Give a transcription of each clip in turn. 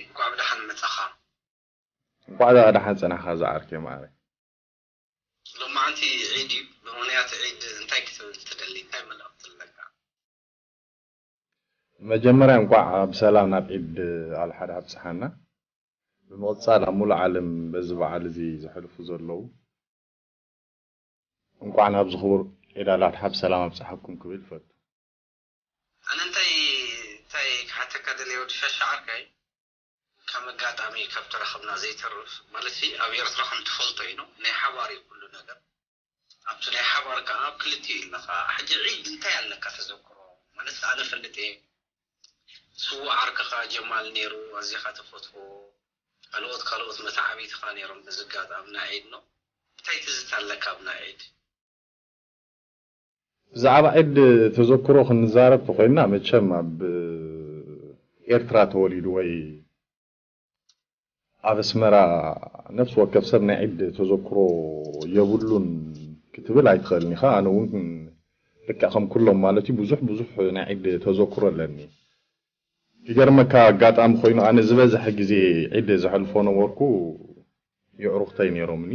እንኳዕ ብደሓን መጻኻ። እንኳዕ ደኣ ደሓን ጸናሕካ ዝዓርከይ ማዓረይ። ሎማዓንቲ ዒድ እዩ። ብምኽንያት ዒድ እንታይ ክትብል ትደሊ? እንታይ መልእኽቲ ኣለካ? መጀመርያ እንኳዕ ብሰላም ናብ ዒድ ኣልሓድሓ ኣብጽሓና። ብምቕጻል ኣብ ሙሉእ ዓለም በዚ በዓል እዚ ዘሕልፉ ዘለዉ እንኳዕ ናብዚ ክቡር ዒድ ኣልኣድሓ ብሰላም ኣብጽሓኩም ክብል ይፈቱ። ኣነ እንታይ እንታይ ክሓተካ ደልየ ወዲ ሻሻ ዓርከይ፣ ከም ኣጋጣሚ ካብ ተራኸብና ዘይተርፍ ማለት ሲ ኣብ ኤርትራ ከም ትፈልጦ እዩ ነው ናይ ሓባር እዩ ኩሉ ነገር ኣብቲ ናይ ሓባር ከዓ ኣብ ክልቲኡ ኣለኻ ሕጂ ዒድ እንታይ ኣለካ ተዘክሮ ማለት ኣነ ፈልጥ እየ ስዉእ ዓርክኻ ጀማል ነይሩ ኣዚኻ ተፈትዎ ካልኦት ካልኦት መተዓቢትኻ ነይሮም በዚ ኣጋጣሚ ናይ ዒድ ነው እንታይ ትዝታ ኣለካ ኣብ ናይ ዒድ ብዛዕባ ዒድ ተዘክሮ ክንዛረብ ተኾይንና መቸም ኣብ ኤርትራ ተወሊዱ ወይ ኣብ ኣስመራ ነፍሲ ወከፍ ሰብ ናይ ዒድ ተዘክሮ የብሉን ክትብል ኣይትኽእልን ኢኻ። ኣነ እውን ልክዕ ከም ኩሎም ማለት እዩ ብዙሕ ብዙሕ ናይ ዒድ ተዘክሮ ኣለኒ። ይገርመካ ኣጋጣሚ ኮይኑ ኣነ ዝበዝሐ ግዜ ዒድ ዘሕልፎ ነበርኩ የዕሩኽተይ ነይሮምኒ።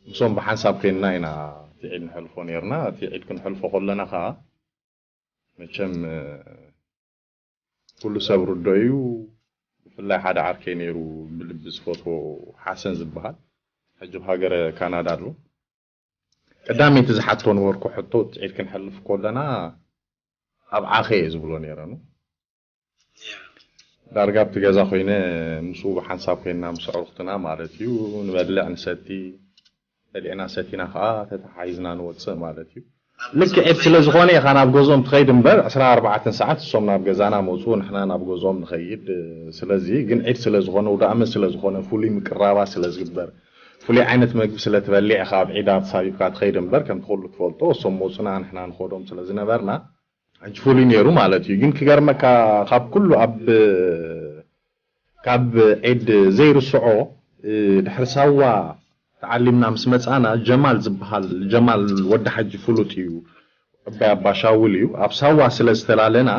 ምስኦም ብሓንሳብ ኮይንና ኢና እቲ ዒድ ንሕልፎ ነይርና። እቲ ዒድ ክንሕልፎ ከለና ከዓ መቸም ኩሉ ሰብ ርዶ እዩ። ብፍላይ ሓደ ዓርከይ ነይሩ ብልቢ ዝፈትዎ ሓሰን ዝበሃል ሕጂ ኣብ ሃገረ ካናዳ ኣሎ። ቀዳመይቲ ዝሓቶ ነበርኩ ሕቶ እቲ ዒድ ክንሕልፍ ከለና ኣብ ዓኸ እየ ዝብሎ ነይረ ነው ዳርጋ ኣብቲ ገዛ ኮይነ ምስኡ ብሓንሳብ ኮይንና ምስ ኣዕሩኽትና ማለት እዩ ንበልዕ ንሰቲ በሊዕና ሰቲና ከዓ ተተሓሒዝና ንወፅእ ማለት እዩ። ልክዕ ዒድ ስለ ዝኾነ ኢኻ ናብ ገዝኦም ትኸይድ እምበር ዕስራ ኣርባዕተ ሰዓት እሶም ናብ ገዛና መፁ ንሕና ናብ ገዝኦም ንኸይድ። ስለዚ ግን ዒድ ስለ ዝኾነ ውዳእመት ስለ ዝኾነ ፍሉይ ምቅራባት ስለ ዝግበር ፍሉይ ዓይነት መግቢ ስለ ትበሊዕ ኢኻ ኣብ ዒድ ኣተሳቢብካ ትኸይድ እምበር ከምቲ ኩሉ ትፈልጦ እሶም መፁና ንሕና ንኸዶም ስለ ዝነበርና ሕጂ ፍሉይ ነይሩ ማለት እዩ። ግን ክገርመካ ካብ ኩሉ ኣብ ካብ ዒድ ዘይርስዖ ድሕሪ ሳዋ ተዓሊምና ምስ መጻና ጀማል ዝበሃል ጀማል ወዲ ሓጂ ፍሉጥ እዩ ዕባይ ኣባ ሻውል እዩ ኣብ ሳዋ ስለ ዝተላለና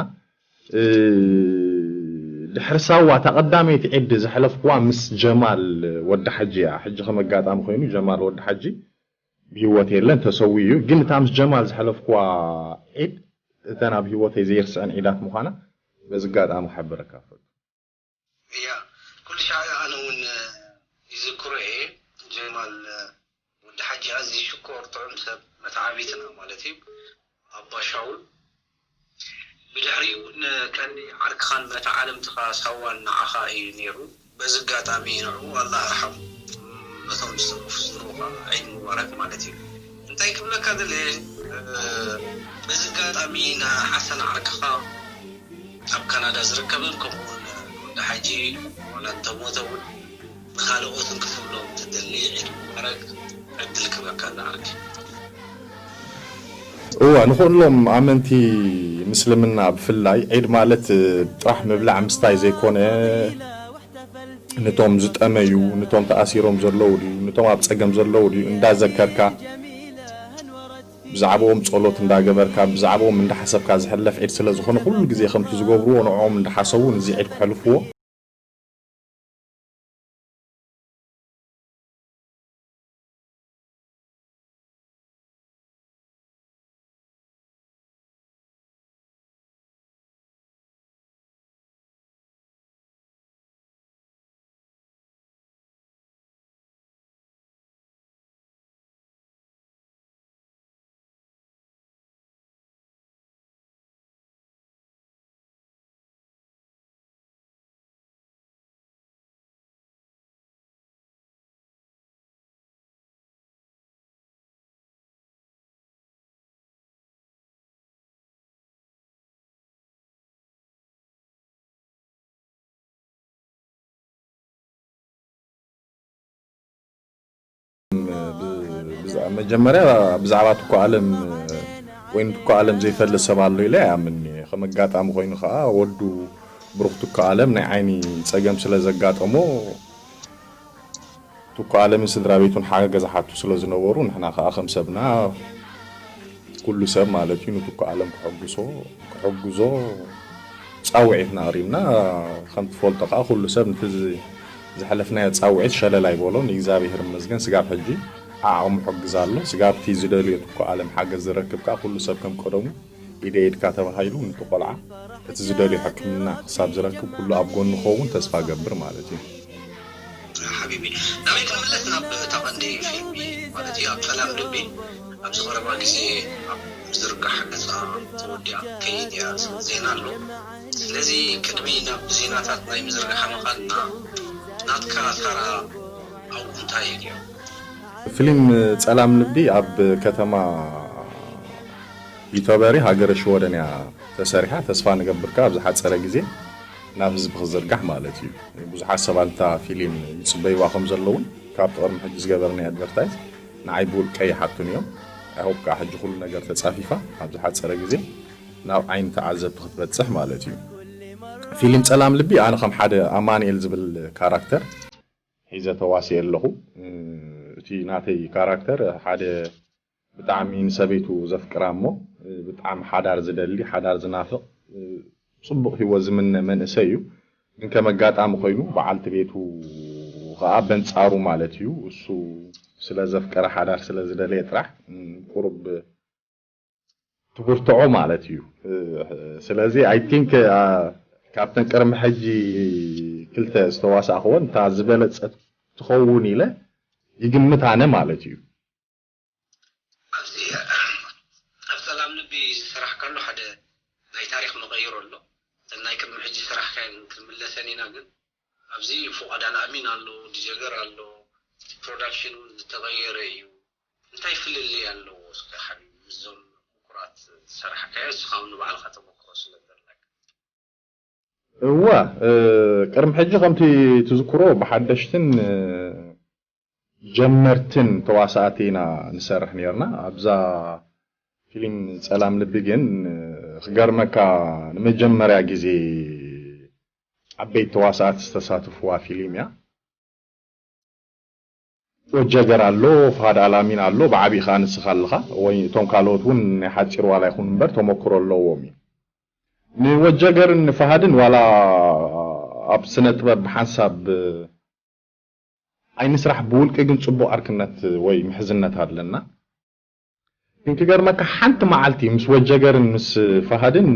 ድሕሪ ሳዋ እታ ቀዳመይቲ ዒድ ዘሕለፍኩዋ ምስ ጀማል ወዲ ሓጂ እያ ሕጂ ከም ኣጋጣሚ ኮይኑ ጀማል ወዲ ሓጂ ብህይወት የለን ተሰዊኡ እዩ ግን እታ ምስ ጀማል ዘሕለፍኩዋ ዒድ እተን ኣብ ህይወተይ ዘይርስዐን ዒዳት ምዃና በዚ ኣጋጣሚ ክሕብረካ እፈቱ። እያ ኩሉ ሻዕ ኣነ እውን ይዝክሮ እየ ጀማል ወዲ ሓጂ ኣዝዩ ሽኮር ጥዑም ሰብ መተዓቢትና ማለት እዩ ኣባ ሻውል ብድሕሪኡ እውን ቀንዲ ዓርክኻን መተዓለምትኻ ሳዋን ንዓኻ እዩ ነይሩ በዚ ኣጋጣሚ ንዑ ኣላ ኣርሓሙ ነቶም ዝተረፉ ስድርኡ ከዓ ዒድ ሙባረክ ማለት እዩ እንታይ ክብለካ ደለ በዚ ኣጋጣሚ ንሓሰን ዓርክኻ ኣብ ካናዳ ዝርከብን ከምኡውን ወዲ ሓጂ ዋላ እንተሞተ እውን ንኻልኦትን ክትብሎም ትደሊ ዒድ ሙባረክ ዕድል ክበካ ንዓርኪ እወ ንኹሎም ኣመንቲ ምስልምና ብፍላይ ዒድ ማለት ጥራሕ ምብላዕ ምስታይ ዘይኮነ ንቶም ዝጠመዩ ንቶም ተኣሲሮም ዘለዉ ድዩ ንቶም ኣብ ፀገም ዘለዉ ድዩ እንዳዘከርካ ብዛዕባኦም ጸሎት እንዳገበርካ ብዛዕባኦም እንዳሓሰብካ ዝሕለፍ ዒድ ስለ ዝኾነ ኩሉ ግዜ ከምቲ ዝገብርዎ ንዕኦም እንዳሓሰቡ ንዚ ዒድ ክሕልፍዎ መጀመርያ ብዛዕባ ትኩ ኣለም ወይ ንትኩ ኣለም ዘይፈልጥ ሰብ ኣሎ ኢለ ኣይኣምን እየ ከም ኣጋጣሚ ኮይኑ ከዓ ወዱ ብሩክ ትኩ ኣለም ናይ ዓይኒ ፀገም ስለ ዘጋጠሞ ትኩ ኣለምን ስድራ ቤቱን ሓገዝ ሓቱ ስለ ዝነበሩ ንሕና ከዓ ከም ሰብና ኩሉ ሰብ ማለት እዩ ንትኩ ኣለም ክሕጉሶ ክሕጉዞ ጻውዒትና ኣቕሪብና። ከም ትፈልጦ ከኣ ኩሉ ሰብ ነቲ ዝ-፣ ዝሓለፍናዮ ጻውዒት ሸለል ኣይበሎን። እግዚኣብሔር ይመስገን ስጋብ ሕጂ ዓዓቕሙ ይሕግዝ ኣሎ። ስጋብ እቲ ዝደልዮ ትኩ ኣለም ሓገዝ ዝረክብ ከኣ ኩሉ ሰብ ከም ቀደሙ ኢደ ኢድካ ተባሂሉ ነቲ ቆልዓ እቲ ዝደልዮ ሕክምና ክሳብ ዝረክብ ኩሉ ኣብ ጎኑ ክኸውን ተስፋ ገብር ማለት እዩ። ሓቢቢ፣ ናበይ ክንምለስ? ናብ እታ ቀንዲ ፊልም ማለት እዩ። ኣብ ጸላም ልቢ ኣብዚ ቀረባ ግዜ ኣብ ዝርጋሕ ገጻ ተወዲኣ ትከይድ እያ ዝብል ዜና ኣሎ። ስለዚ ቅድሚ ናብ ዜናታት ናይ ምዝርጋሕ ምኻድና ናትካ ታራ ኣብኡ እንታይ እዩ ነይሩ? ፊልም ጸላም ልቢ ኣብ ከተማ ቢተበሪ ሃገረ ሽወደን እያ ተሰሪሓ። ተስፋ ንገብር ከኣ ኣብ ዝሓጸረ ግዜ ናብ ህዝቢ ክዝርጋሕ ማለት እዩ። ብዙሓት ሰባት እታ ፊልም ይጽበይዋ ከም ዘለውን ካብቲ ቅድሚ ሕጂ ዝገበርናዮ ኣድቨርታይዝ ንዓይ ብውልቀይ ይሓቱን እዮም። ኣይሆፕ ከኣ ሕጂ ኩሉ ነገር ተጻፊፋ ኣብ ዝሓጸረ ግዜ ናብ ዓይኒ ተዓዘብቲ ክትበጽሕ ማለት እዩ። ፊልም ጸላም ልቢ ኣነ ከም ሓደ ኣማንኤል ዝብል ካራክተር ሒዘ ተዋሲኤ ኣለኹ። እቲ ናተይ ካራክተር ሓደ ብጣዕሚ ንሰበይቱ ዘፍቅራ እሞ ብጣዕሚ ሓዳር ዝደሊ፣ ሓዳር ዝናፍቕ፣ ጽቡቕ ህይወት ዝምነ መንእሰይ እዩ። ግን ከም ኣጋጣሚ ኮይኑ በዓልቲ ቤቱ ከኣ በንጻሩ ማለት እዩ፣ እሱ ስለ ዘፍቀረ፣ ሓዳር ስለ ዝደለየ ጥራሕ ቁሩብ ትብርትዖ ማለት እዩ። ስለዚ ኣይ ቲንክ ካብተን ቅድሚ ሕጂ ክልተ ዝተዋሳእኽወን እታ ዝበለጸት ትኸውን ኢለ ይግምት ኣነ ማለት እዩ። ኣብዚ ኣብ ጸላም ልቢ ዝሰራሕካሉ ሓደ ናይ ታሪኽ መቐይሮ ኣሎ። እተን ናይ ቅድሚ ሕጂ ዝሰራሕካየን ክንምለሰን ኢና፣ ግን ኣብዚ ፍቓድ ኣልኣሚን ኣሎ፣ ዲጀገር ኣሎ፣ እቲ ፕሮዳክሽን እውን ዝተቐየረ እዩ። እንታይ ፍልልይ ኣለዎ እስከ ሓቢቢ ምስዞም ምኩራት ዝሰራሕካዮ ንስኻ እውን ንባዕልኻ ተመክሮ ስለ ዘለካ? እወ፣ እ፣ ቅድሚ ሕጂ ከምቲ ትዝክሮ ብሓደሽትን፣ እ፣ ጀመርትን ተዋሳእቲ ኢና ንሰርሕ ነርና። ኣብዛ ፊልም ጸላም ልቢ ግን፣ እ፣ ክገርመካ ንመጀመርያ ግዜ ዓበይቲ ተዋሳእቲ ዝተሳተፍዋ ፊልም እያ። ወጀገር ኣሎ፣ ፍሃድ ኣላሚን ኣሎ፣ ብዓቢኡ ከኣ ንስኻ ኣለኻ። ወይ እቶም ካልኦት እውን ናይ ሓጺር ዋላ ይኹን እምበር ተመክሮ ኣለዎም እዩ። ንወጀገርን ንፍሃድን ዋላ ኣብ ስነ ጥበብ ብሓንሳብ ኣይንስራሕ፣ ብውልቂ ግን ጽቡቕ ዓርክነት ወይ ምሕዝነት ኣለና። ግን ክገርመካ ሓንቲ መዓልቲ ምስ ወጀገርን ምስ ፍሃድን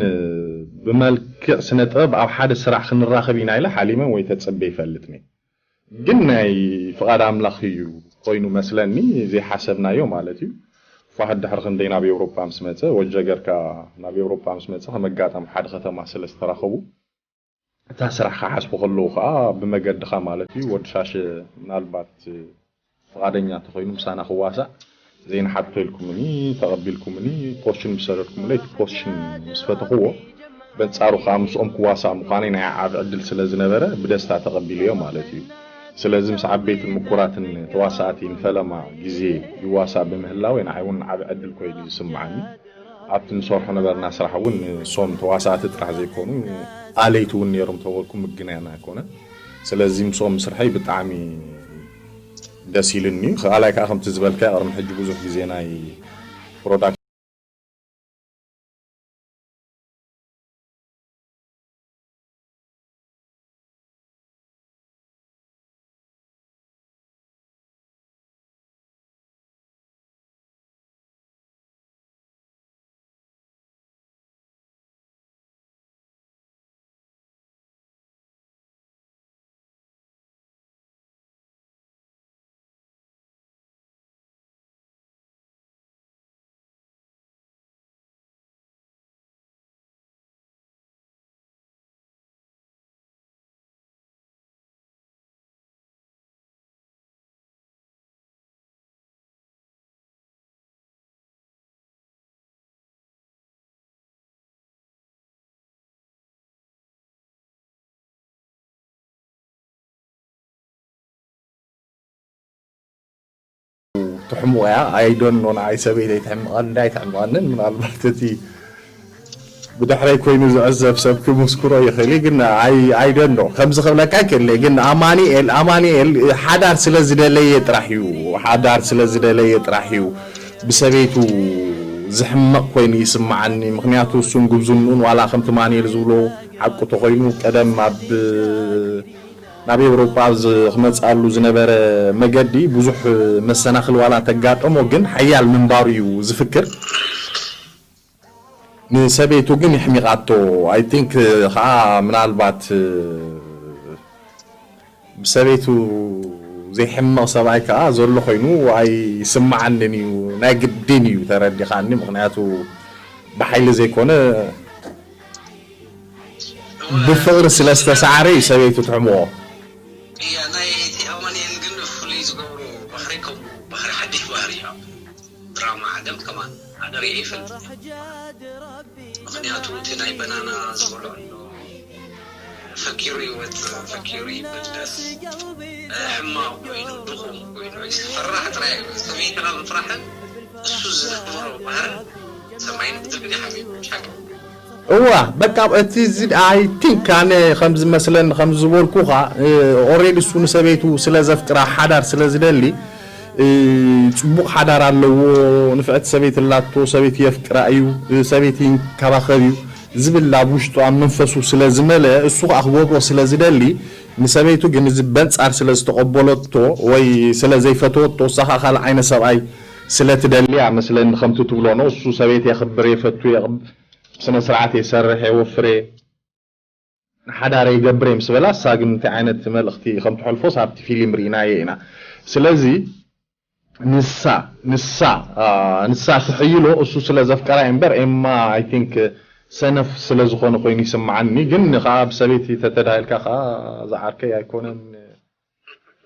ብመልክዕ ስነ ጥበብ ኣብ ሓደ ስራሕ ክንራኸብ ኢና ኢለ ሓሊመ ወይ ተጸብየ ይፈልጥን እየ። ግን ናይ ፍቓድ ኣምላኽ እዩ ኮይኑ መስለኒ፣ ዘይሓሰብናዮ ማለት እዩ። ፋህድ ድሕሪ ክንደይ ናብ ኤውሮጳ ምስ መጸ፣ ወጀገር ከኣ ናብ ኤውሮጳ ምስ መጸ፣ ከም ኣጋጣሚ ሓደ ከተማ ስለ ዝተራኸቡ፣ እታ ስራሕ ክሓስቡ ከለዉ ከኣ ብመገድኻ ማለት እዩ፣ ወዲ ሻሸ ምናልባት ፍቓደኛ እንተኾይኑ ምሳና ክዋሳእ ዘይንሓቶ ኢልኩምኒ፣ ተቐቢልኩምኒ፣ ፖርሽን ምስ ሰደድኩምለይ፣ እቲ ፖርሽን ምስ ፈተኽዎ፣ በንጻሩ ከኣ ምስኦም ክዋሳእ ምዃነይ ናይ ዓቢ ዕድል ስለ ዝነበረ፣ ብደስታ ተቐቢለዮ ማለት እዩ። ስለዚ ምስ ዓበይትን ምኩራትን ተዋሳእቲ ንፈለማ ግዜ ይዋሳእ ብምህላወይ፣ ንዓይ እውን ዓቢ ዕድል ኮይኑ እዩ ዝስምዓኒ። ኣብቲ ንሰርሖ ነበርና ስራሕ እውን ንሶም ተዋሳእቲ ጥራሕ ዘይኮኑ፣ ኣለይቲ እውን ነይሮም ተበልኩ ምግናን ኣይኮነን። ስለዚ ምስኦም ምስርሐይ ብጣዕሚ ደስ ኢሉኒ። ካልኣይ ከዓ ከምቲ ዝበልካዮ ቅድሚ ሕጂ ብዙሕ ግዜ ናይ ፕሮዳክሽን ትሕሙቕ እያ። I don't know፣ ንዓይ ሰበይተይ ትሕምቐኒ እንታይ ትሕምቐንን፣ ምናልባት እቲ ብድሕረይ ኮይኑ ዝዕዘብ ሰብ ክምስክሮ ይኽእል እዩ፣ ግን I don't know። ከምዚ ክብለካ ይክእል እየ፣ ግን ኣማኑኤል፣ ኣማኑኤል ሓዳር ስለ ዝደለየ ጥራሕ እዩ፣ ሓዳር ስለ ዝደለየ ጥራሕ እዩ ብሰበይቱ ዝሕመቕ ኮይኑ ይስምዓኒ። ምኽንያቱ እሱን ጉብዝንኡን ዋላ ከምቲ ማኑኤል ዝብሎ ሓቁ ተኾይኑ ቀደም ኣብ ናብ ኤውሮጳ ዝ- ክመጽኣሉ ዝነበረ መገዲ ብዙሕ መሰናኽል ዋላ ተጋጠሞ ግን ሓያል ምንባሩ እዩ ዝፍክር። ንሰበይቱ ግን ይሕሚቓቶ። I think ከዓ ምናልባት ብሰበይቱ ዘይሕመቕ ሰብኣይ ከዓ ዘሎ ኮይኑ ኣይስምዓንን እዩ፣ ናይ ግድን እዩ። ተረዲኻኒ? ምኽንያቱ ብሓይሊ ዘይኮነ ብፍቕሪ ስለ ዝተሰዓረ እዩ ሰበይቱ ትሕምቖ። እያ ናይ እቲ ኣማንኤል ግን ፍሉይ ዝገብሮ ባህሪ ከም ባህሪ ሓድሽ ባህሪ እዩ። ድራማ ዓለም ከማን ኣደሪየ ይፈልጥ። ምኽንያቱ እቲ ናይ በናና ዝበሎ ኣሎ ፈኪሩ ይወፅእ ፈኪሩ ይምለስ። ሕማቕ ኮይኑ ድኹም ኮይኑ ፈራሕ ጥራይ እዩ። ሰበይትና ምፍራሕን እሱ ዝነብሮ ባህርን ሰማይን ምድርን ይሓብዩ ሓቂ። እዋ በቃ እቲ እዚ I think ኣነ ከም ዝመስለኒ ከም ዝበልኩኻ already እሱ ንሰበይቱ ስለ ዘፍቅራ ሓዳር ስለ ዝደሊ ጽቡቕ ሓዳር ኣለዎ፣ ንፍዕቲ ሰበይቲ ኣላቶ፣ ሰበይቲ የፍቅራ እዩ፣ ሰበይቲ ይንከባኸብ እዩ ዝብል ኣብ ውሽጡ ኣብ መንፈሱ ስለ ዝመለ እሱ ከዓ ክገብሮ ስለ ዝደሊ ንሰበይቱ ግን እዚ በንጻር ስለ ዝተቐበለቶ ወይ ስለ ዘይፈተወቶ እሳ ከዓ ካልእ ዓይነት ሰብኣይ ስለ ትደሊ እያ መስለኒ ከምቲ ትብሎ ነው እሱ ሰበይቲ የኽብር የፈቱ የቕብ ስነ ስርዓት የሰርሕ የወፍር እየ ንሓዳር የገብር እየ ምስ በላ እሳ ግን እንታይ ዓይነት መልእኽቲ ከም ትሕልፎስ ኣብቲ ፊልም ርኢናዮ ኢና ስለዚ ንሳ ንሳ ንሳ ትሕይሎ እሱ ስለ ዘፍቀራ እምበር ኤማ I think ሰነፍ ስለ ዝኾነ ኮይኑ ይስምዓኒ ግን ከዓ ብሰበይቲ ተተዳሂልካ ከዓ ዝዓርከይ ኣይኮነን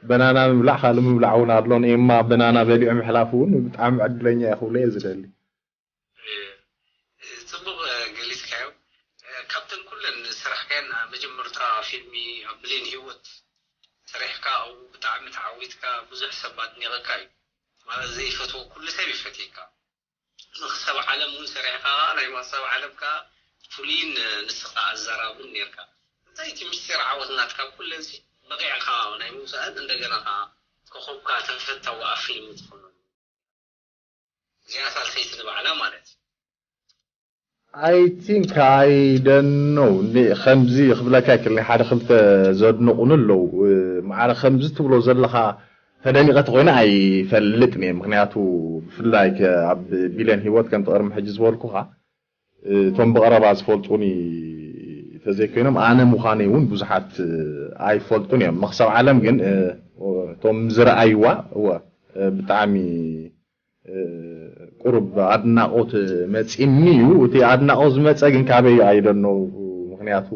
በናና ምብላዕ ካልእ ምብላዕ እውን ኣሎን ኤማ በናና በሊዑ ምሕላፍ እውን ብጣዕሚ ዕድለኛ እየ ክብሎ እየ ዝደሊ ጽቡቕ ገሊጽካዮ። ካብተን ኩለን ዝሰራሕካየን መጀመርታ ፊልሚ ኣብ ብሌን ህይወት ሰሪሕካ ኣብኡ ብጣዕሚ ተዓዊትካ ብዙሕ ሰብ ኣድኒቕካ እዩ። ማለት ዘይፈትዎ ኩሉ ሰብ ይፈትየካ። መኽሰብ ዓለም እውን ሰሪሕካ ናይ መኽሰብ ዓለም ከኣ ፍሉይን ንስኻ ኣዘራብን ኔርካ። እንታይ እቲ ምስጢር ዓወት ናትካ ኩለንሲ በቒዕካ ናይ ምውሳእን እንደገና ከኣ ኮኾብካ ተፈታዊ ኣብ ፊልም ትኾነሉ። እዚኣ ሳልሰይቲ ንባዕላ ማለት እዩ። I think I don't know ከምዚ ክብለካ ይክእል ሓደ ክልተ ዘድንቑን ኣለዉ ማዕረ ከምዚ ትብሎ ዘለኻ ተደኒቐ ተኮይነ ኣይፈልጥን እየ ምክንያቱ ብፍላይ ኣብ ቢለን ሂወት ከምቲ ቅድሚ ሕጂ ዝበልኩኻ እቶም ብቐረባ ዝፈልጡኒ ተዘይኮይኖም ኣነ ምዃነይ እውን ብዙሓት ኣይፈልጡን እዮም። መኽሰብ ዓለም ግን እቶም ዝረኣይዋ እወ ብጣዕሚ ቁሩብ ኣድናቖት መጺኒ እዩ። እቲ ኣድናቖት ዝመጸ ግን ካበይ እዩ? I don't know ምኽንያቱ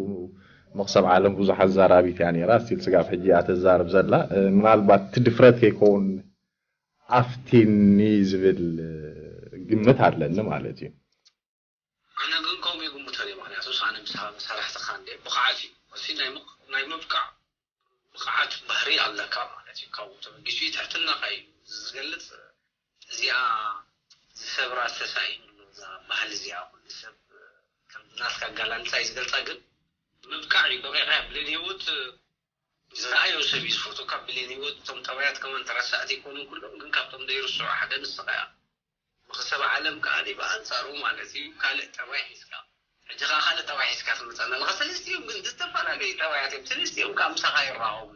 መኽሰብ ዓለም ብዙሕ ኣዛራቢት እያ ነይራ። ስቲል ስጋብ ሕጂ እያ ተዛርብ ዘላ። ምናልባት እቲ ድፍረት ከይከውን ኣፍቲኒ ዝብል ግምት ኣለኒ ማለት እዩ። ኣነ ግን ከምኡ ይግምቶ እየ ምክንያቱ ኣነ ምስ መሳርሕትኻ እንደ ብቕዓት እዩ እቲ ናይ ምብቃዕ ብቕዓት ባህሪ ኣለካ ማለት እዩ ካብኡ ተበጊሱ እዩ ትሕትናኻ እዩ ዝገልፅ እዚኣ ዝሰብራ ተሳኢኑ ኣሎ እዛ ባህሊ እዚኣ ኩሉ ሰብ ከም ናትካ ኣጋላልፃ እዩ ዝገልፃ ግን ምብቃዕ እዩ በቂዕካ ብሌን ህይወት ዝረኣዮ ሰብ እዩ ዝፈትወካ ብሌን ህይወት እቶም ጠባያት ከማን ተረሳእቲ ኣይኮኑን ኩሎም ግን ካብቶም ዘይርስዑ ሓደ ንስኻ እያ መኽሰብ ዓለም ከኣ ብኣንጻሩ ማለት እዩ ካልእ ጠባይ ሒዝካ ሕጂ ከኣ ካልእ ጠባይ ሒዝካ ትመጸና ኣለኻ ሰለስቲኦም ግን ዝተፈላለዩ ጠባያት እዮም ሰለስቲኦም ከኣ ምሳኻ ይራኸቡ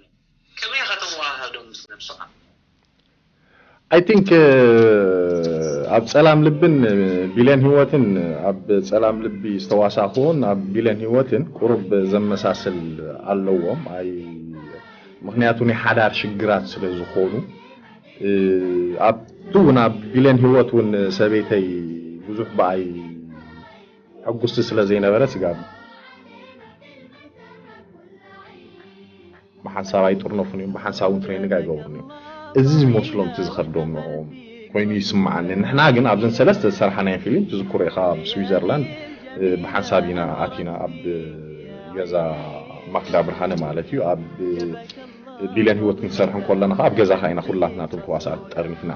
ከመይ ኢኻ ተወሃህዶም ምስ ነብስኻ I think ኣብ ጸላም ልብን ቢለን ህይወትን ኣብ ጸላም ልቢ ዝተዋሳእክዎን ኣብ ቢለን ህይወትን ቁሩብ ዘመሳስል ኣለዎም። ኣይ ምኽንያቱ ናይ ሓዳር ሽግራት ስለ ዝኾኑ ኣብቲ እውን ኣብ ቢለን ህይወት እውን ሰበይተይ ብዙሕ ብኣይ ሕጉስቲ ስለ ዘይነበረ ስጋብ ብሓንሳብ ኣይጥርነፉን እዮም ብሓንሳብ እውን ትሬኒንግ ኣይገብሩን እዮም እዚ ዝመስሎም እቲ ዝኸብዶም ንዕኦም ኮይኑ ይስምዓኒ ንሕና ግን ኣብዘን ሰለስተ ዝሰራሕናየን ፊልም ትዝክሮ ኢኻ ኣብ ስዊዘርላንድ ብሓንሳብ ኢና ኣቲና ኣብ ገዛ ማክዳ ብርሃነ ማለት እዩ ኣብ ቢለን ህይወት ክንሰርሕ እንከለና ከዓ ኣብ ገዛኻ ኢና ኩላትና እቶም ተዋሳእቲ ጠርኒፍና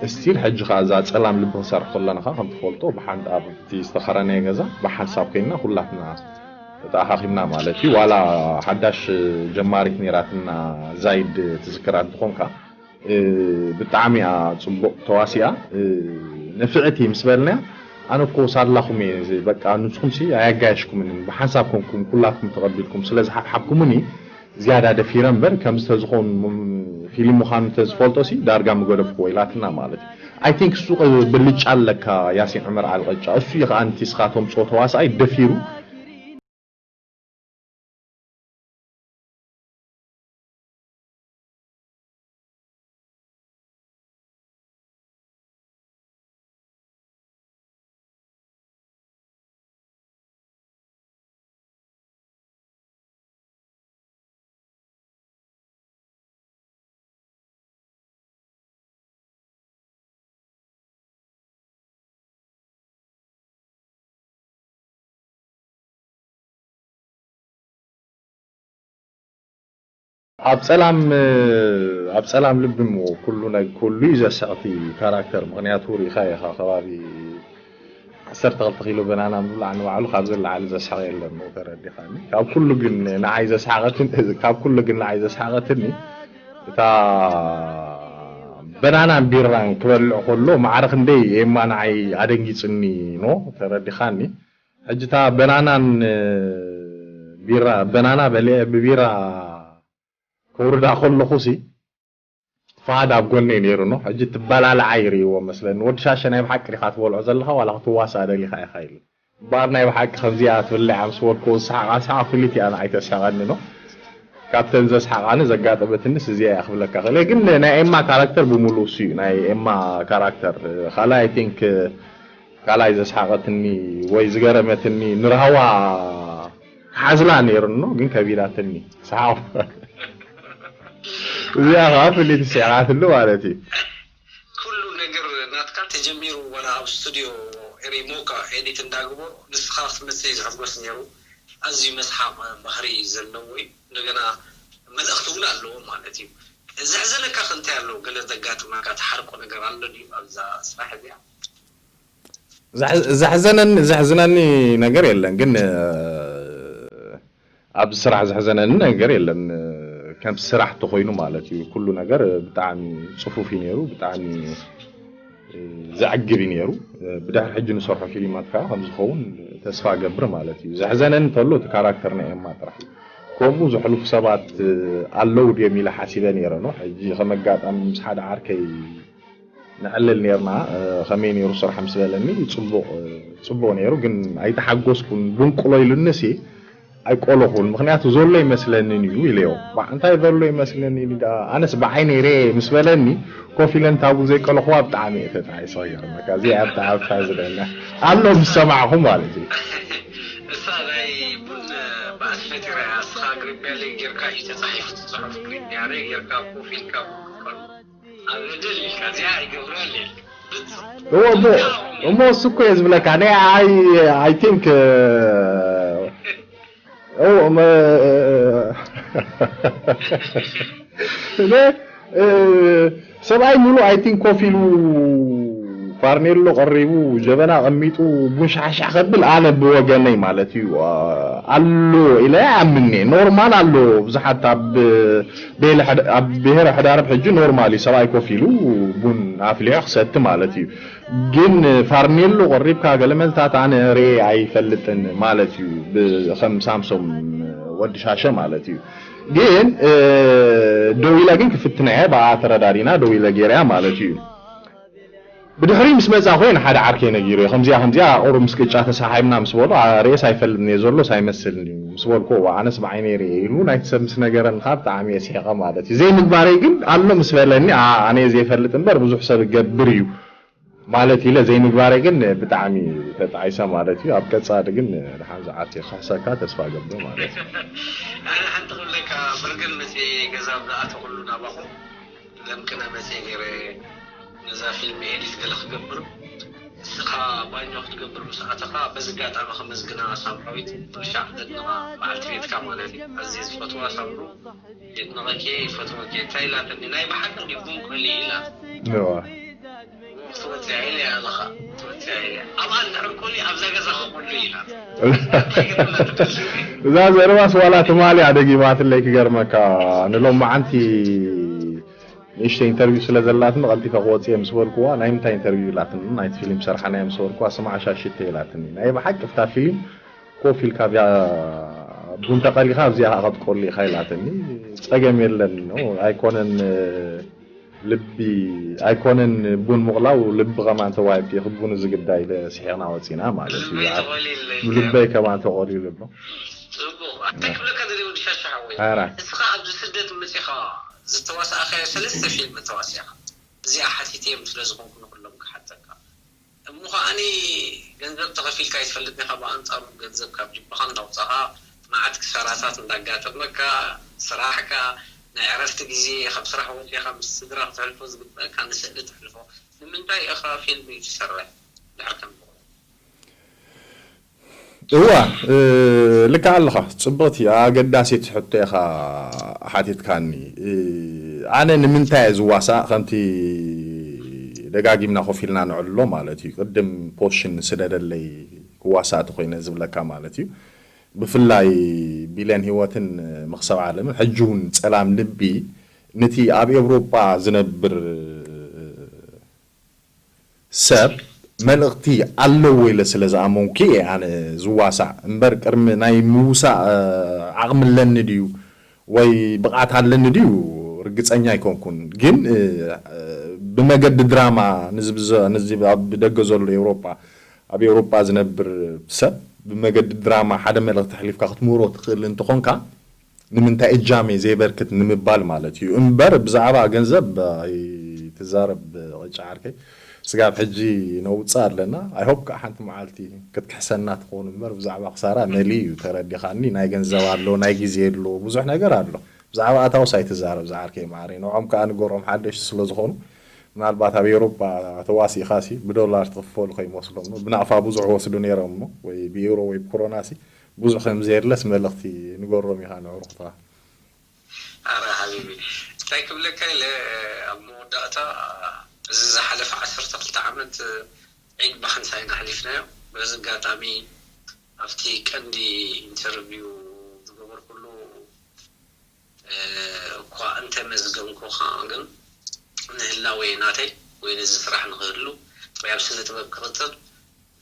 እስቲል ሕጂ ከዓ እዛ ፀላም ልቢ ክንሰርሕ ከለና ከዓ ከም ትፈልጦ ብሓንቲ ኣብቲ ዝተኸረነየ ገዛ ብሓንሳብ ኮይንና ኩላትና ተኣኻኺብና ማለት እዩ ዋላ ሓዳሽ ጀማሪት ነይራትና ዛይድ ትዝክራ እንትኾንካ ብጣዕሚ እያ ፅቡቕ ተዋሲኣ ንፍዕቲ ምስ በልናያ ኣነ እኮ ሳላኹም እየ፣ በቃ ንስኹምሲ ኣያጋየሽኩምንን፣ ብሓንሳብ ኮንኩም ኩላትኩም ተቐቢልኩም ስለ ዝሓብሓብኩምኒ ዝያዳ ደፊረ እምበር፣ ከምዚ ተዝኾን ፊልም ምዃኑ ተዝፈልጦሲ ዳርጋ ምገደፍኩዎ ኢላትና ማለት እዩ። I think እሱ ቅ-፣ ብልጫ ኣለካ ያሲን ዑመር ዓሊ ቀጫ፣ እሱ እዩ ከኣ ነቲ ስኻቶም ጾ ተዋሳኣይ ደፊሩ። ኣብ ጸላም ኣብ ጸላም ልቢ እሞ ኩሉ ናይ ኩሉ እዩ ዘስሕቕ እቲ ካራክተር። ምኽንያቱ ርኢኻ ኢኻ ከባቢ ዓሰርተ ክልተ ኪሎ በናና ምብላዕ ንባዕሉ ካብዚ ንላዕሊ ዘስሕቕ የለን፣ ተረዲኻኒ። ካብ ኩሉ ግን ንዓይ ዘስሓቐትን ካብ ኩሉ ግን ንዓይ ዘስሓቐትኒ እታ በናናን ቢራን ክበልዕ ከሎ ማዕረ ክንደይ ኤማ ንዓይ ኣደንጊጽኒ ኖ፣ ተረዲኻኒ። ሕጂ እታ በናናን ቢራ በናና በሊዐ ብቢራ ከውርዳ ከለኹሲ ፋሃድ ኣብ ጎነይ ነይሩ ኖ። ሕጂ ትበላልዓ ይርእይዎ መስለኒ። ወዲ ሻሸ ናይ ብሓቂ ዲኻ ትበልዖ ዘለኻ ዋላ ክትዋሳእ ደሊኻ ኢኻ ኢሉ። እምበኣር ናይ ብሓቂ ከምዚኣ ትብልዕ ምስ በልክዎ ዝሰሓቓ ሰሓቕ ፍልይቲ እያ ንዓይ ተስሕቐኒ ኖ። ካብተን ዘስሓቓኒ ዘጋጠመትንስ እዚኣ እያ ክብለካ ክእል እየ። ግን ናይ ኤማ ካራክተር ብምሉእ እሱ እዩ። ናይ ኤማ ካራክተር ካልኣይ I think ካልኣይ ዘስሓቐትኒ ወይ ዝገረመትኒ ንራህዋ ክሓዝላ ነይሩ ኖ ግን ከቢዳትኒ። ሰሓቕ እዚኣ ከዓ ፍልይቲ ስሒቓትሉ ማለት እዩ። ኩሉ ነገር ናትካ ተጀሚሩ ዋላ ኣብ ስቱድዮ ሪሞካ ኤዲት እንዳግበሩ ንስኻ ክትመፅእ እዩ ዘሐጎስ ነይሩ። ኣዝዩ መስሓቕ ባህሪ ዘለዎ እዩ። እንደገና መልእኽቲ እውን ኣለዎ ማለት እዩ። ዘሕዘነካ ከ እንታይ ኣሎ? ገለ ዘጋጥመካ ትሓርቆ ነገር ኣሎ ድዩ ኣብዛ ስራሕ እዚኣ? ዘሕዘነኒ ዘሕዝነኒ ነገር የለን ግን ኣብዚ ስራሕ ዘሕዘነኒ ነገር የለን። ከም ስራሕ ተኮይኑ ማለት እዩ። ኩሉ ነገር ብጣዕሚ ፅፉፍ እዩ ነይሩ፣ ብጣዕሚ ዘዕግብ እዩ ነይሩ። ብድሕሪ ሕጂ ንሰርሖ ፊልማት ከዓ ከምዝኸውን ተስፋ ገብር ማለት እዩ። ዘሕዘነኒ እንተሎ እቲ ካራክተር ናይ ኤማ ጥራሕ እዩ። ከምኡ ዘሕልፉ ሰባት ኣለዉ ድዮም ኢለ ሓሲበ ነይረ ነው። ሕጂ ከም ኣጋጣሚ ምስ ሓደ ዓርከይ ንዕልል ኔርና። ከመይ ኔሩ ስራሕ ምስ በለኒ፣ ጽቡቕ ጽቡቕ ኔሩ፣ ግን ኣይተሓጎስኩን። ቡን ቅሎ ኢሉኒ ሲ ኣይቆለኹን፣ ምኽንያቱ ዘሎ ይመስለንን እዩ ኢለዮ። ባዕ እንታይ ዘሎ ይመስለኒ ኢሉ ደኣ ኣነስ ብዓይነይ ርኤ ምስ በለኒ ኮፍ ኢለ እንታ ቡን ዘይቀለኹዋ ብጣዕሚ እየ ተጣዒሰ። ይገርመካ እዚኣ እያ ብጣዕሚ ታዝበና ኣሎ ምስ ሰማዕኹ ማለት እዩ። እሳ ናይ ቡን ባእሲ ፈጢራ እያ። እስኻ ግሪን ቢያሌ ጌርካ እዩ ተጻሒፉ እቲ ጽሑፍ። ግሪን ቢያሌ ጌርካ ኮፍ ኢልካ ቡን ክትቀሉ ኣብ እድል ኢልካ እዚኣ ኣይገብረል ኢልካ። ብት- እዎ እሞ እሞ እሱ እኮ እየ ዝብለካ ናይ ኣይ ኣይ ቲንክ እዎ እሞ እኔ ሰብኣይ ሙሉ ኣይ ቲንክ ኮፍ ኢሉ ፋርኔሎ ቀሪቡ ጀበና ቀሚጡ ቡን ሻሕሻሕ ከብል ኣነ ብወገነይ ማለት እዩ ኣሎ ኢለ ኣምኔ ኖርማል ኣሎ ብዙሓት ኣብ ቤለ ኣብ ብሄረ ሕዳርብ ሕጂ ኖርማል እዩ ሰብኣይ ኮፍ ኢሉ ቡን ኣፍሊሑ ክሰቲ ማለት እዩ ግን ፋርኔሎ ቀሪብካ ገለ መልታት ኣነ ርኤ ኣይፈልጥን ማለት እዩ ከም ሳምሶም ወዲ ሻሸ ማለት እዩ ግን ደው ኢለ ግን ክፍትና እየ ብኣ ተረዳዲና ደው ኢለ ገይረያ ማለት እዩ ብድሕሪ ምስ መጻ ኮይን ሓደ ዓርከይ ነጊሩ ከምዚኣ ከምዚኣ ቁሩብ ምስ ቅጫ ተሰሓይምና ምስ በሉ ርእስ ኣይፈልጥን እየ ዘሎስ ኣይመስልን እዩ ምስ በልኩ ኣነስ ብዓይነይ ርኤ ኢሉ ናይቲ ሰብ ምስ ነገረኒ ከዓ ብጣዕሚ እየ ስሒቐ ማለት እዩ ዘይምግባረይ ግን ኣሎ ምስ በለኒ ኣነ እየ ዘይፈልጥ እምበር ብዙሕ ሰብ እገብር እዩ ማለት ኢለ ዘይምግባረይ ግን ብጣዕሚ ተጣዒሰ ማለት እዩ ኣብ ቀፃሊ ግን ድሓን ዝዓት ክሕሰካ ተስፋ ገብር ማለት እዩ ኣነ ሓንቲ ክብለካ ብርግን መፅየ ገዛ ዝኣተኩሉ ናባኹም ለምቅነ መፅየ ነይረ ነዛ ፊልም ኤዲት ገለ ክገብር እስኻ ባኞ ክትገብር ምስ ኣተኻ በዚ ኣጋጣሚ ከመስግና ሳምራዊት ብልሻዕ ዘድንቓ በዓልቲ ቤትካ ማለት እዩ ኣዝየ ዝፈትዋ ሳምሩ የድንቐኪ ይፈትወኪ እንታይ ኢላትኒ ናይ ብሓቂ ድዩ ቡን ቆሊ ኢላት ክትወፅያ ኢለ እያ ኣለኻ ክትወፅያ ኢለ ኣብኣ እንድሕር ቆሊ ኣብዛ ገዛ ከቆሉ ኢላት እንታይ ገርላ ትደልሽ እዛ ዘረባስ ዋላ ትማሊ ኣደጊማትለይ ክገርመካ ንሎማዓንቲ ንእሽተይ ኢንተርቪው ስለ ዘላትኒ ቀልጢፈ ክወፅእ እየ ምስ በልኩዋ፣ ናይ ምንታይ ኢንተርቪው ኢላትኒ፣ ናይቲ ፊልም ዝሰርሓናዮ ምስ በልኩዋ፣ ስማዕ ሻሽተ ኢላትኒ። ናይ ብሓቂ ኣብታ ፊልም ኮፍ ኢልካ ኣብያ ቡን ተቐሊኻ ኣብዚኣ ከዓ ክትቆሊ ኢኻ ኢላትኒ። ፀገም የለን፣ ኖ፣ ኣይኮነን፣ ልቢ ኣይኮነን ቡን ምቕላው፣ ልቢ ከማን ተዋሂብኪ ኢኺ ቡን እዚ ግዳይ ኢለ ስሒቕና ወፂና ማለት እዩ። ልበይ ተቖሊሉ ኣሎ። ልበይ ከማን ተቖሊሉ ኣሎ። ጽቡቕ። ኣታይ ክብለካ ደልየ ወዲ ሻሻ ሓወይ። ኣራ። እስኻ ኣብዚ ስደት መጺኻ ዝተዋሳእካዮ ሰለስተ ፊልም ተዋሲእኻ። እዚኣ ሓቲተዮም ስለ ዝኾንኩ ንኹሎም ክሓተካ። እሞ ከኣኒ ገንዘብ ተኸፊልካ ኣይትፈልጥን ኢኻ፣ ብኣንጻሩ ገንዘብ ካብ ጅባኻ እንዳውጻኻ መዓት ክሳራታት እንዳጋጠመካ፣ ስራሕካ፣ ናይ ዕረፍቲ ግዜ ካብ ስራሕ ወጺኻ ምስ ስድራ ክተሕልፎ ዝግበኣካ ንስእሊ ተሕልፎ። ንምንታይ ኢኻ ፊልም ትሰርሕ ድሕር ከም እዋ፣ እ፣ ልክዕ ኣለኻ። ጽብቕቲ ኣገዳሲት ሕቶ ኢኻ ሓቲትካኒ። እ፣ ኣነ ንምንታይ እየ ዝዋሳእ? ከምቲ ደጋጊምና ኮፍ ኢልና ንዕልሎ ማለት እዩ። ቅድም ፖሽን ስደደለይ ክዋሳእ ተኾይነ ዝብለካ ማለት እዩ። ብፍላይ ቢለን ህይወትን መኽሰብ ዓለምን ሕጂ እውን ጸላም ልቢ ነቲ ኣብ ኤውሮጳ ዝነብር ሰብ መልእኽቲ ኣለዎ ኢለ ስለ ዝኣመንኩ እየ ኣነ ዝዋሳእ እምበር፣ ቅድሚ ናይ ምውሳእ፣ እ፣ ዓቕሚ ኣለኒ ድዩ ወይ ብቕዓት ኣለኒ ድዩ ርግጸኛ ኣይኮንኩን። ግን፣ እ፣ እ፣ ብመገዲ ድራማ ንዚ ብዘ-፣ ንዚ ኣብ ደገ ዘሎ ኤውሮጳ፣ ኣብ ኤውሮጳ ዝነብር ሰብ ብመገዲ ድራማ ሓደ መልእኽቲ ኣሕሊፍካ ክትምህሮ ትኽእል እንተኾንካ፣ ንምንታይ እጃመይ ዘየበርክት ንምባል ማለት እዩ እምበር፣ ብዛዕባ ገንዘብ ኣይትዛረብ ቅጫ ዓርከይ። ስጋብ ሕጂ ነውፅእ ኣለና። ኣይ ሆፕ ከዓ ሓንቲ መዓልቲ ክትክሕሰና ትኸውን እምበር፣ ብዛዕባ ክሳራ መሊ እዩ፣ ተረዲኻኒ። ናይ ገንዘብ ኣሎ፣ ናይ ግዜ ኣሎ፣ ብዙሕ ነገር ኣሎ። ብዛዕባ ኣታውስ ኣይትዛረብ ዝዓርከይ ማዕረይ። ንዖም ከዓ ንገሮም ሓደሽቲ ስለ ዝኾኑ፣ ምናልባት ኣብ ኤውሮጳ ተዋሲእኻሲ ብዶላር ትኽፈሉ ከይመስሎም ነው። ብናቕፋ ብዙሕ ወስዱ ነይሮም እሞ፣ ወይ ብዩሮ ወይ ብኮሮናሲ ብዙሕ ከም ዘየድለስ መልእኽቲ ንገሮም ኢኻ ንዕሩኽትኻ። ኣረ ሓቢቢ፣ እንታይ ክብለካ ኢለ፣ ኣብ መወዳእታ፣ እዚ ዝሓለፈ ዓሰርተ ክልተ ዓመት ዒድ ባሕንሳ ኢና ኣሕሊፍናዮ። በዚ ኣጋጣሚ ኣብቲ ቀንዲ ኢንተርቪው ዝገበርኩሉ፣ እ፣ እኳ እንተመዝገንኩኻ፣ ግን ንህላወ ናተይ ወይ ነዚ ስራሕ ንኽህሉ ወይ ኣብ ስነ ጥበብ ክቕጽል፣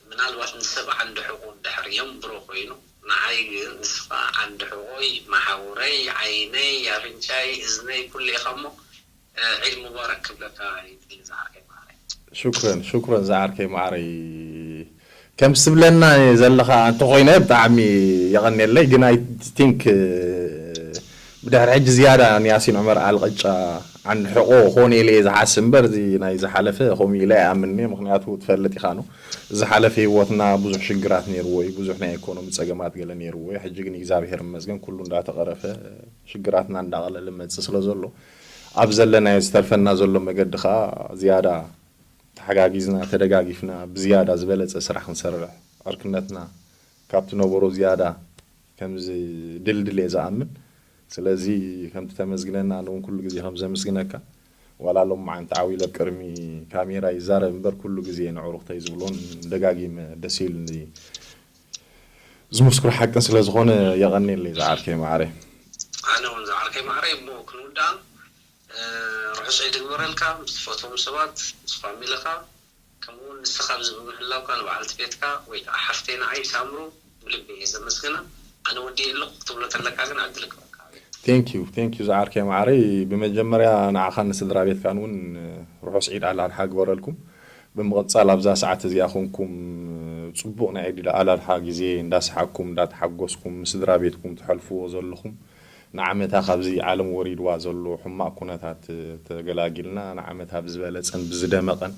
ምናልባት ንሰብ ዓንዲ ሕቖ ድሕር የንብሮ ኮይኑ፣ ንዓይ ግን ንስኻ ዓንዲ ሕቖይ፣ መሓውረይ፣ ዓይነይ፣ ኣፍንጫይ፣ እዝነይ፣ ኩሉ ኢኻ እሞ፣ እ፣ ዒድ ሙባረክ ክብለካ ይደሊ ዝዓርከይ ማዕረይ። ሹክረን፣ ሹክረን ዝዓርከይ ማዕረይ። ከም ትብለና ዘለኻ እንተኾይነ ብጣዕሚ የቐንየለይ፣ ግን ኣይ ቲንክ፣ እ፣ ብድሕሪ ሕጂ ዝያዳ ንያሲን ዑመር ኣልቕጫ ዓንዲ ሕቖ ኾነ ኢለ እየ ዝሓስብ እምበር፣ እዚ ናይ ዝሓለፈ ከምኡ ኢለ ኣይኣምንን እየ። ምኽንያቱ ትፈልጥ ኢኻ ነው፣ ዝሓለፈ ህይወትና ብዙሕ ሽግራት ነይርዎ እዩ፣ ብዙሕ ናይ ኢኮኖሚ ጸገማት ገለ ነይርዎ እዩ። ሕጂ ግን እግዚኣብሔር ይመስገን ኩሉ እንዳተቐረፈ ሽግራትና እንዳቐለለ መጽእ ስለ ዘሎ፣ ኣብ ዘለናዮ ዝተርፈና ዘሎ መገዲ ኸኣ ዝያዳ ተሓጋጊዝና፣ ተደጋጊፍና፣ ብዝያዳ ዝበለጸ ስራሕ ክንሰርሕ፣ ዕርክነትና ካብቲ ነበሮ ዝያዳ ከም ዝድልድል እየ ዝኣምን። ስለዚ ከምቲ ተመስግነና፣ ኣነ እውን ኩሉ ግዜ ከም ዘመስግነካ፣ ዋላ ሎመዓንቲ ዓው ኢለ ኣብ ቅድሚ ካሜራ ይዛረብ እምበር፣ ኩሉ ግዜ ንዕሩኽተይ ዝብሎን ደጋጊመ ደስ ኢሉኒ ዝምስክሮ ሓቅን ስለ ዝኾነ፣ የቐንየለይ ዝዓርከይ ማዕረይ። ኣነ እውን ዝዓርከይ ማዕረይ፣ እሞ ክንውዳእ እ፣ ርሑስ ዒድ ይግበረልካ፣ ምስ ትፈትዎም ሰባት፣ ምስ ፋሚልኻ፣ ከምኡ እውን ንስኻ ኣብዚ ብምህላውካ ንበዓልቲ ቤትካ ወይ ከዓ ሓፍተይ ንዓይ ሳምሩ ብልቢ እየ ዘመስግና። ኣነ ወዲኤ ኣለኹ ክትብሎ ተለካ ግን ዕድል ክበካ። ቴንክ ዩ፣ ቴንክ ዩ ዝዓርከይ ማዕረይ። ብመጀመርያ ንዓኻን ንስድራ ቤትካን እውን ርሑስ ዒድ ኣል ኣድሓ ግበረልኩም። ብምቕጻል ኣብዛ ሰዓት እዚኣ ኮንኩም ጽቡቕ ናይ ዒድ ኣል ኣድሓ ግዜ እንዳሰሓቅኩም እንዳተሓጎስኩም ምስ ስድራ ቤትኩም ትሐልፍዎ ዘለኹም ንዓመታ ካብዚ ዓለም ወሪድዋ ዘሎ ሕማቕ ኩነታት ተገላጊልና፣ ንዓመታ ብዝበለጸን ብዝደመቐን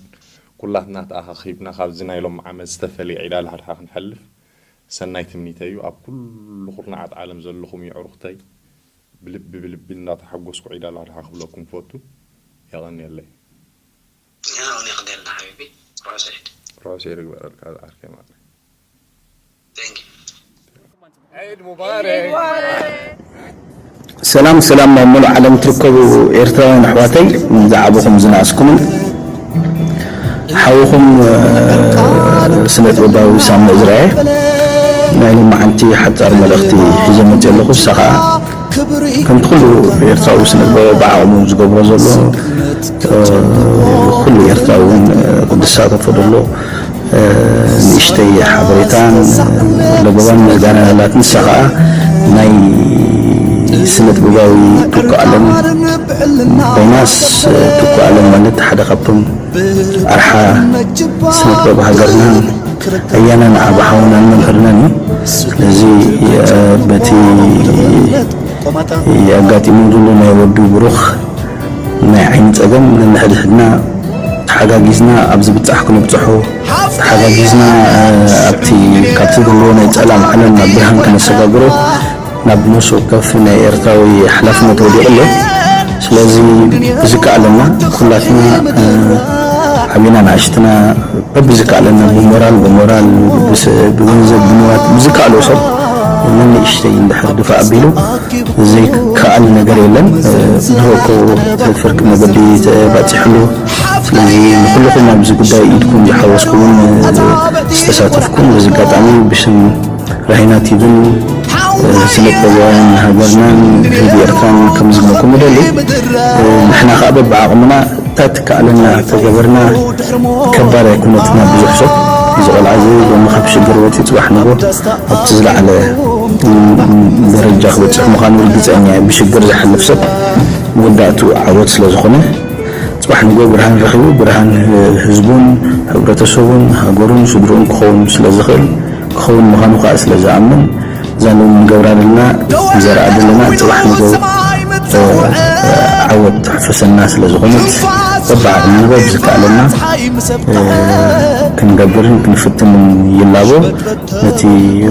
ኩላትና ተኣኻኺብና ካብዚ ናይ ሎም ዓመት ዝተፈልየ ዒድ ኣል ኣድሓ ክንሐልፍ ሰናይ ትምኒተይ እዩ። ኣብ ኩሉ ኩርናዓት ዓለም ዘለኹም የዕሩኽተይ፣ ብልቢ ብልቢ እንዳተሓጎስኩ ዒድ ኣል ኣድሓ ክብለኩም ፈቱ። የቐንየለይ። ንሕና እውን የቐንየልና ሓቢቢ። ርሑስ ዒድ። ርሑስ ዒድ ይግበረልካ ዝዓርከይ ማዕረይ። Thank you. ዒድ ሙባረክ። ሰላም ሰላም፣ ናይ ሙሉእ ዓለም ትርከቡ ኤርትራውያን ኣሕዋተይ፣ ዝዓበኹም ዝነኣስኩምን፣ ሓውኹም፣ እ፣ ስነ ጥበባዊ ሳሚ እዝራኤ ናይ ሎማዓንቲ ሓጻር መልእኽቲ ሒዘ መጽእ ኣለኹ። ንሳ ኸኣ ከምቲ ኩሉ ኤርትራዊ ስነ ጥበባዊ ብዓቕሙ ዝገብሮ ዘሎ፣ ኩሉ ኤርትራዊ እውን ክሳተፎ ደሎ፣ ንእሽተይ ሓበሬታን ለበዋን ምስጋና ናላት። ንሳ ኸኣ ናይ ስነ ጥበባዊ ቱኩ ኣለም ኮይናስ፣ ቱኩ ኣለም ማለት ሓደ ካብቶም ኣርሓ ስነ ጥበብ ሃገርናን ኣያናን ዓቢ ሓውናን መምህርናን እዩ። ስለዚ በቲ ኣጋጢሙ ዘሎ ናይ ወዱ ብሩኽ ናይ ዓይኒ ጸገም፣ ነንሕድሕድና ተሓጋጊዝና ኣብ ዝብጻሕ ክንብጽሖ፣ ተሓጋጊዝና ኣብቲ ካብቲ ዘለዎ ናይ ጸላም ዓለም ናብ ብርሃን ከነሰጋግሮ ናብ ነፍሲ ወከፍ ናይ ኤርትራዊ ሓላፍነት ወዲቑ ኣሎ። ስለዚ ብዝከኣለና ኩላትና ዓቢና ንኣሽትና በብዝከኣለና ብሞራል ብሞራል ብገንዘብ ብንዋት ብዝከኣሎ ሰብ ንንእሽተይ እንድሕር ድፋ ኣቢሉ ዘይከኣል ነገር የለን። ድሮ እኮ ፍርቂ መገዲ ተባፂሕሉ። ስለዚ ንኩልኹም ኣብዚ ጉዳይ ኢድኩም ዝሓወስኩምን ዝተሳተፍኩም በዚ ኣጋጣሚ ብሽም ራሂና ቲቪን ስነ ጥበባውያን ሃገርናን ህዝቢ ኤርትራን ከምዝግነኩም እደሊ። ንሕና ከዓ በብዓቕምና እታ ትከኣለና ተገበርና። ከባድ ኣይኮነትና ብዙሕ ሰብ እዚ ቆልዓ እዚ ሎሚ ካብ ሽግር ወፂኡ ፅባሕ ንጎ ኣብቲ ዝለዓለ ደረጃ ክበፅሕ ምዃኑ ርግፀኛ እየ። ብሽግር ዝሓልፍ ሰብ መወዳእቱ ዓወት ስለ ዝኾነ ፅባሕ ንጎ ብርሃን ረኺቡ ብርሃን ህዝቡን ሕብረተሰቡን ሃገሩን ስድርኡን ክኸውን ስለ ዝኽእል ክኸውን ምዃኑ ከዓ ስለ ዝኣምን እዛ ሎሚ ንገብራ ዘለና ንዘርኣ ዘለና ፅባሕ ንጎ ዓወት ትሕፈሰና ስለ ዝኾነት በብዓቕምና በብዝከኣለና ክንገብርን ክንፍትንን ይላቦ። ነቲ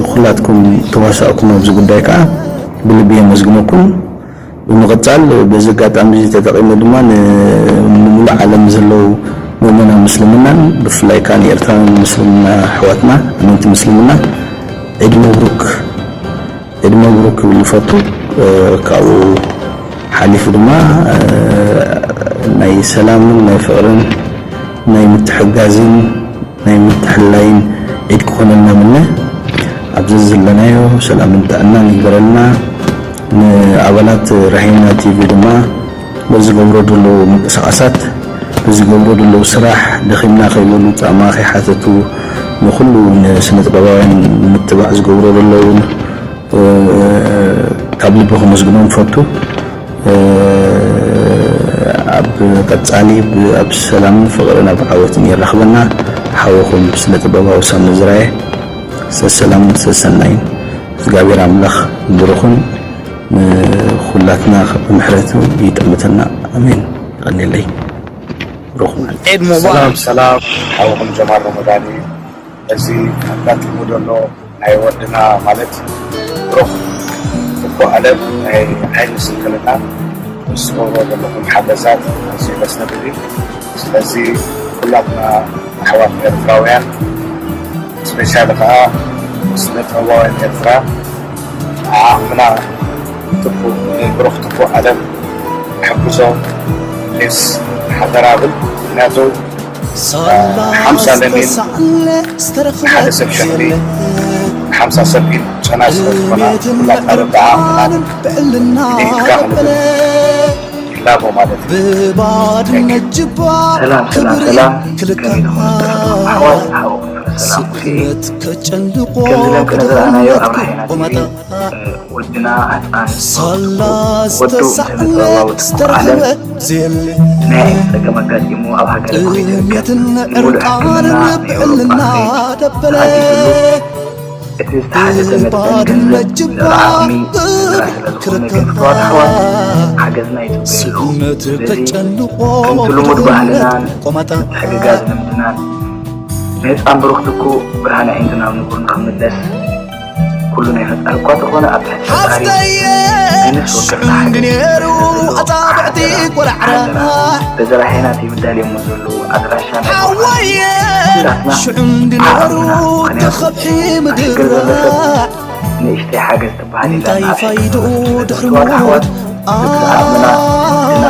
ኩላትኩም ተዋሳእኩም ኣብዚ ጉዳይ ከዓ ብልቢ የመስግነኩም። ብምቕጻል በዚ ኣጋጣሚ እዚ ተጠቒመ ድማ ን- ንሙሉእ ዓለም ዘለዉ ምእመናን ምስልምናን ብፍላይ ከዓ ንኤርትራውያን ምስልምና ኣሕዋትና ኣመንቲ ምስልምና ዒድ መብሩክ ዒድ መብሩክ ክብል ይፈቱ። ካብኡ ሓሊፉ ድማ ናይ ሰላምን ናይ ፍቕርን ናይ ምትሕጋዝን ናይ ምትሕልላይን ዒድ ክኾነልና ምነ። ኣብዚ ዘለናዮ ሰላምን ጥዕናን ይግበረልና። ንኣባላት ራሄና ቲቪ ድማ በዝገብሮ ዘለዉ ምንቅስቓሳት፣ በዝገብሮ ዘለዉ ስራሕ ደኺምና ከይበሉ ጻማ ከይሓተቱ ንኹሉ ንስነ ጥበባውያን ምትባዕ ዝገብሮ ዘለዉ ካብ ልቢ ከመስግኖም ፈቱ። ኣብ ቀጻሊ ብ- ኣብ ሰላምን ፍቕርን ኣብ ዓወትን የራኽበና። ሓወኹም ስነ ጥበባዊ ሳሚ ዝራየ። ሰሰላምን ሰሰናይን እግዚኣብሔር ኣምላኽ ብሩኹን ንኹላትና ብምሕረቱ ይጠምተና። ኣሜን። ቀኒለይ። ብሩኽ መዓልቲ። ዒድ ሙባረክ። ሰላም ሰላም፣ ሓውኹም ጀማል ረመዳን እዩ። እዚ ኣጋጢሙ ዘሎ ናይ ወድና ማለት ብሩኽ እኮ ኣለም ናይ ዓይኒ ስንክልና ምስ ትገብሮ ዘለኹም ሓገዛት ኣዝዩ ደስ ዘብል እዩ። ስለዚ ኩላትና ኣሕዋት ኤርትራውያን ስፔሻሊ ከዓ ስነ ጥበባውያን ኤርትራ ዓቕምና ትኩ ንብሩኽ ትኩ ኣለም ሕግዞ ፕሊስ ሓደራ ብል። ምክንያቱ ሓምሳ ለሚን ንሓደ ሰብ ሸኽሚ ሓምሳ ሰብ ኢድ ጨና ስለ ዝኾና ኩላትና በብዓቕምና ኢድካ ክንብል ይላቦ ማለት እዩ። ሰላም ሰላም ሰላም፣ ከመይ ትኾኑ ኣሕዋት? ሓወ ፍረ ሰላም ሙሴ። ከምዚ ለምቅነ ዝረኣናዮ ኣብ ራሄና ቲቪ ወድና ህፃን ወዱ ስነ ጥበባዊ ትኩ ዓለም ናይ ጸገም ኣጋጢሙ ኣብ ሃገረ ኩዌት ይርከብ። ንሙሉእ ሕክምና ንኤውሮጳ ክኸይድ ተዓጊቱሉ። እቲ ዝተሓተተ መጠን ገንዘብ ልዕሊ ዓቕሚ ስድራ ስለ ዝኾነ ግን ፍቱዋት ኣሕዋት ሓገዝና ይጽበዩ ኣለዉ። ስለዚ ከምቲ ልሙድ ባህልናን ምትሕግጋዝ ልምድናን ንህፃን ብሩኽ ትኩ ብርሃነ ኣዒንቱ ናብ ንቡር ንኽምለስ ኩሉ ናይ ፈጣሪ እኳ ተኾነ ኣብ ትሕቲ ፈጣሪ ናይ ነፍሲ ወከፍና ሓገዝ ይግበር ስለ ዘሎ ሓደራ፣ ሓደራ። በዚ ራሄና ቲቪ ዳልዮሞ ዘለዉ ኣድራሻ ናይ ብሩኽ ኩላትና ዓቕምና ምኽንያቱ ኣብ ሽግር ዘሎ ሰብ ንእሽተይ ሓገዝ ትበሃል የላን። ኣብ ሽግር ዘሎ ሰብ ስለ ዘሎ ፍቱዋት ኣሕዋት ብዓቕምና ንሕና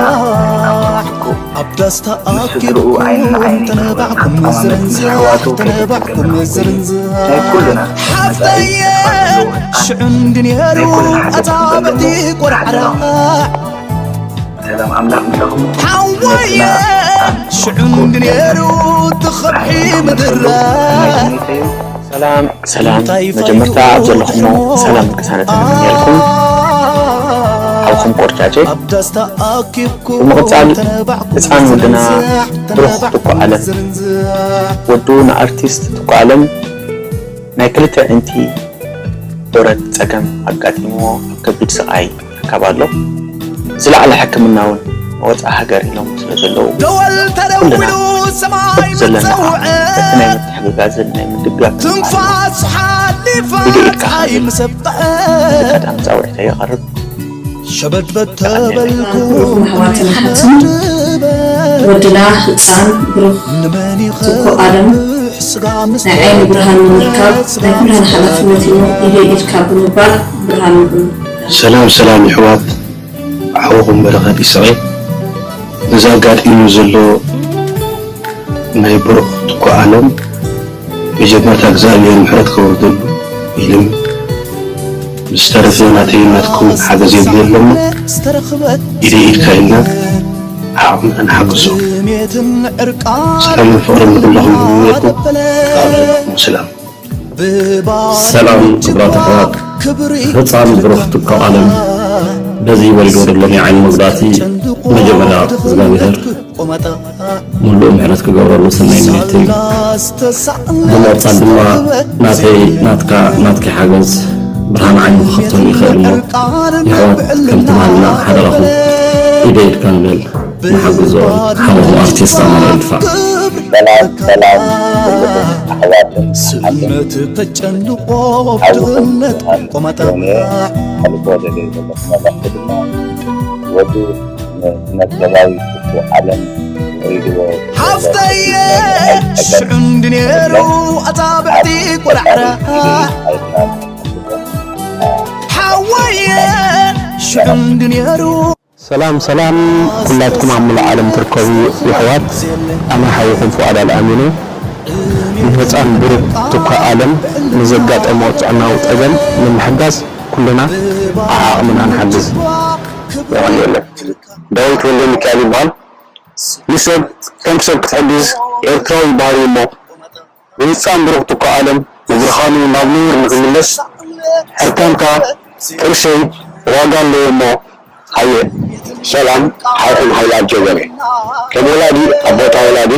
ንሕና ብሩኽ ትኩ ኣብ ዳስ ተኣኪብኩም ተነባዕኩም ዝርንዝሕ ተነባዕኩም ዝርንዝሕ ናይ ኩልና ሓፍተየ ሽዑ እንድነሩ ኣጻብዕቲ ቆራዕራዕ ሰላም ኣምላኽ ምሳኹም ሓወየ ሽዑ እንድነሩ ትኸብሒ ምድራዕ ሰላም ሰላም መጀመርታ ኣብ ዘለኹሞ ሰላም ቅሳነትን እምነየልኩም ሓውኹም ቆርጫጨ ኣብ ዳስ ተኣኪብኩም ብምቕጻል ህፃን ወድና ብሩኽ ትኩ ዓለም ወዱ ንኣርቲስት ትኩ ዓለም ናይ ክልተ ዕንቲ ደረት ፀገም ኣጋጢምዎ ኣብ ከቢድ ስቓይ ይርከብ ኣሎ። ዝለዓለ ሕክምና እውን ንወፃኢ ሃገር ኢሎም ስለ ዘለዉ ኩልና በቲ ዘለና ዓቕሚ በቲ ናይ ምትሕግጋዝን ናይ ምድጋፍ ትንፋስ ሓሊፋ ብኢደ ኢድካ ፀሓይ ምስ ኣብቅዐ ኣጋጣሚ ፃውዒተይ የቐርብ። ሸበድበድ ተበልኩ ኣሕዋትን ኣሓትን ወድና ህፃን ብሩኽ ትኩ ኣለም ናይ ዓይኒ ብርሃን ንምርካብ ናይ ኩላህና ሓላፍነት እዩ ኢደይ ኢድካ ብምባል ብርሃን ንኹን። ሰላም ሰላም የሕዋት ሓውኹም በረኸት ይስቐ ነዚ ኣጋጢሙ ዘሎ ናይ ብሩኽ ትኩ ኣለም መጀመርታ እግዚኣብሔር ምሕረት ከውርደሉ ኢልም ብዝተረፈ ናተይ ናትኩም ሓገዝ የድልየሎም ኢደ ኢድካ ኢልና ዓቕምና ንሓግዞ ሰላምን ፍቕርን ንኩልኹም ይምነየልኩም ሰላም ሰላም ክቡራት ኣሕዋት ህፃን ብሩኽ ትኩ ኣለም በዚ ወሪድዎ ዘሎ ናይ ዓይኒ መጉዳእቲ መጀመርያ እግዚኣብሔር ሙሉእ ምሕረት ክገብረሉ ሰናይ ምንየተይ እዩ። ብምቕፃል ድማ ናተይ ናትካ ናትኪ ሓገዝ ብርሃን ዓይኑ ክኸፍተሉ ይኽእል እሞ የሕዋት ከምቲ ባህልና ሓደራኹም ኢደ ኢድካ ንበል ንሓግዞ ሓወኹም ኣርቲስት ኣማኑኤል ድፋዕ። ሰላም ሰላም ኩልኹም ኣሕዋትን ኣሓትን ሓውኹም ብርሃን ዮኔ ከልቦ ደለይ ዘለኹ መልእኽቲ ድማ ወዱ ንስነጥበባዊ ኩሉ ዓለም ወሪድዎ ሓፍተየ ሽዑ እንድነሩ ኣጻብዕቲ ቆራዕራ ሓወየ ሽዑ እንድነሩ ሰላም ሰላም ኩላትኩም ኣብ ሙሉእ ዓለም ትርከቡ የሕዋት ኣነ ሓውኹም ፍቓድ ኣልኣሚን እየ ንህፃን ብሩክ ትኳ ኣለም ንዘጋጠሞ ጥዕናዊ ፀገም ንምሕጋዝ ኩልና ዓዓቕምና ንሓግዝ የቐንየለይ። ዳዊት ወልደሚካኤል ይበሃል። ንሰብ ከም ሰብ ክትሕግዝ ኤርትራዊ ባህሪ እሞ ንህጻን ብሩኽ ትኩ ኣለም ንብርሃኑ ናብ ንቡር ንኽምለስ ሕርታምካ ቅርሸይ ዋጋ ኣለዎ እሞ ሃየ ሰላም ሓውኹም ሃይለ ኣጆ ገሬ ከም ወላዲ ኣብ ቦታ ወላዲ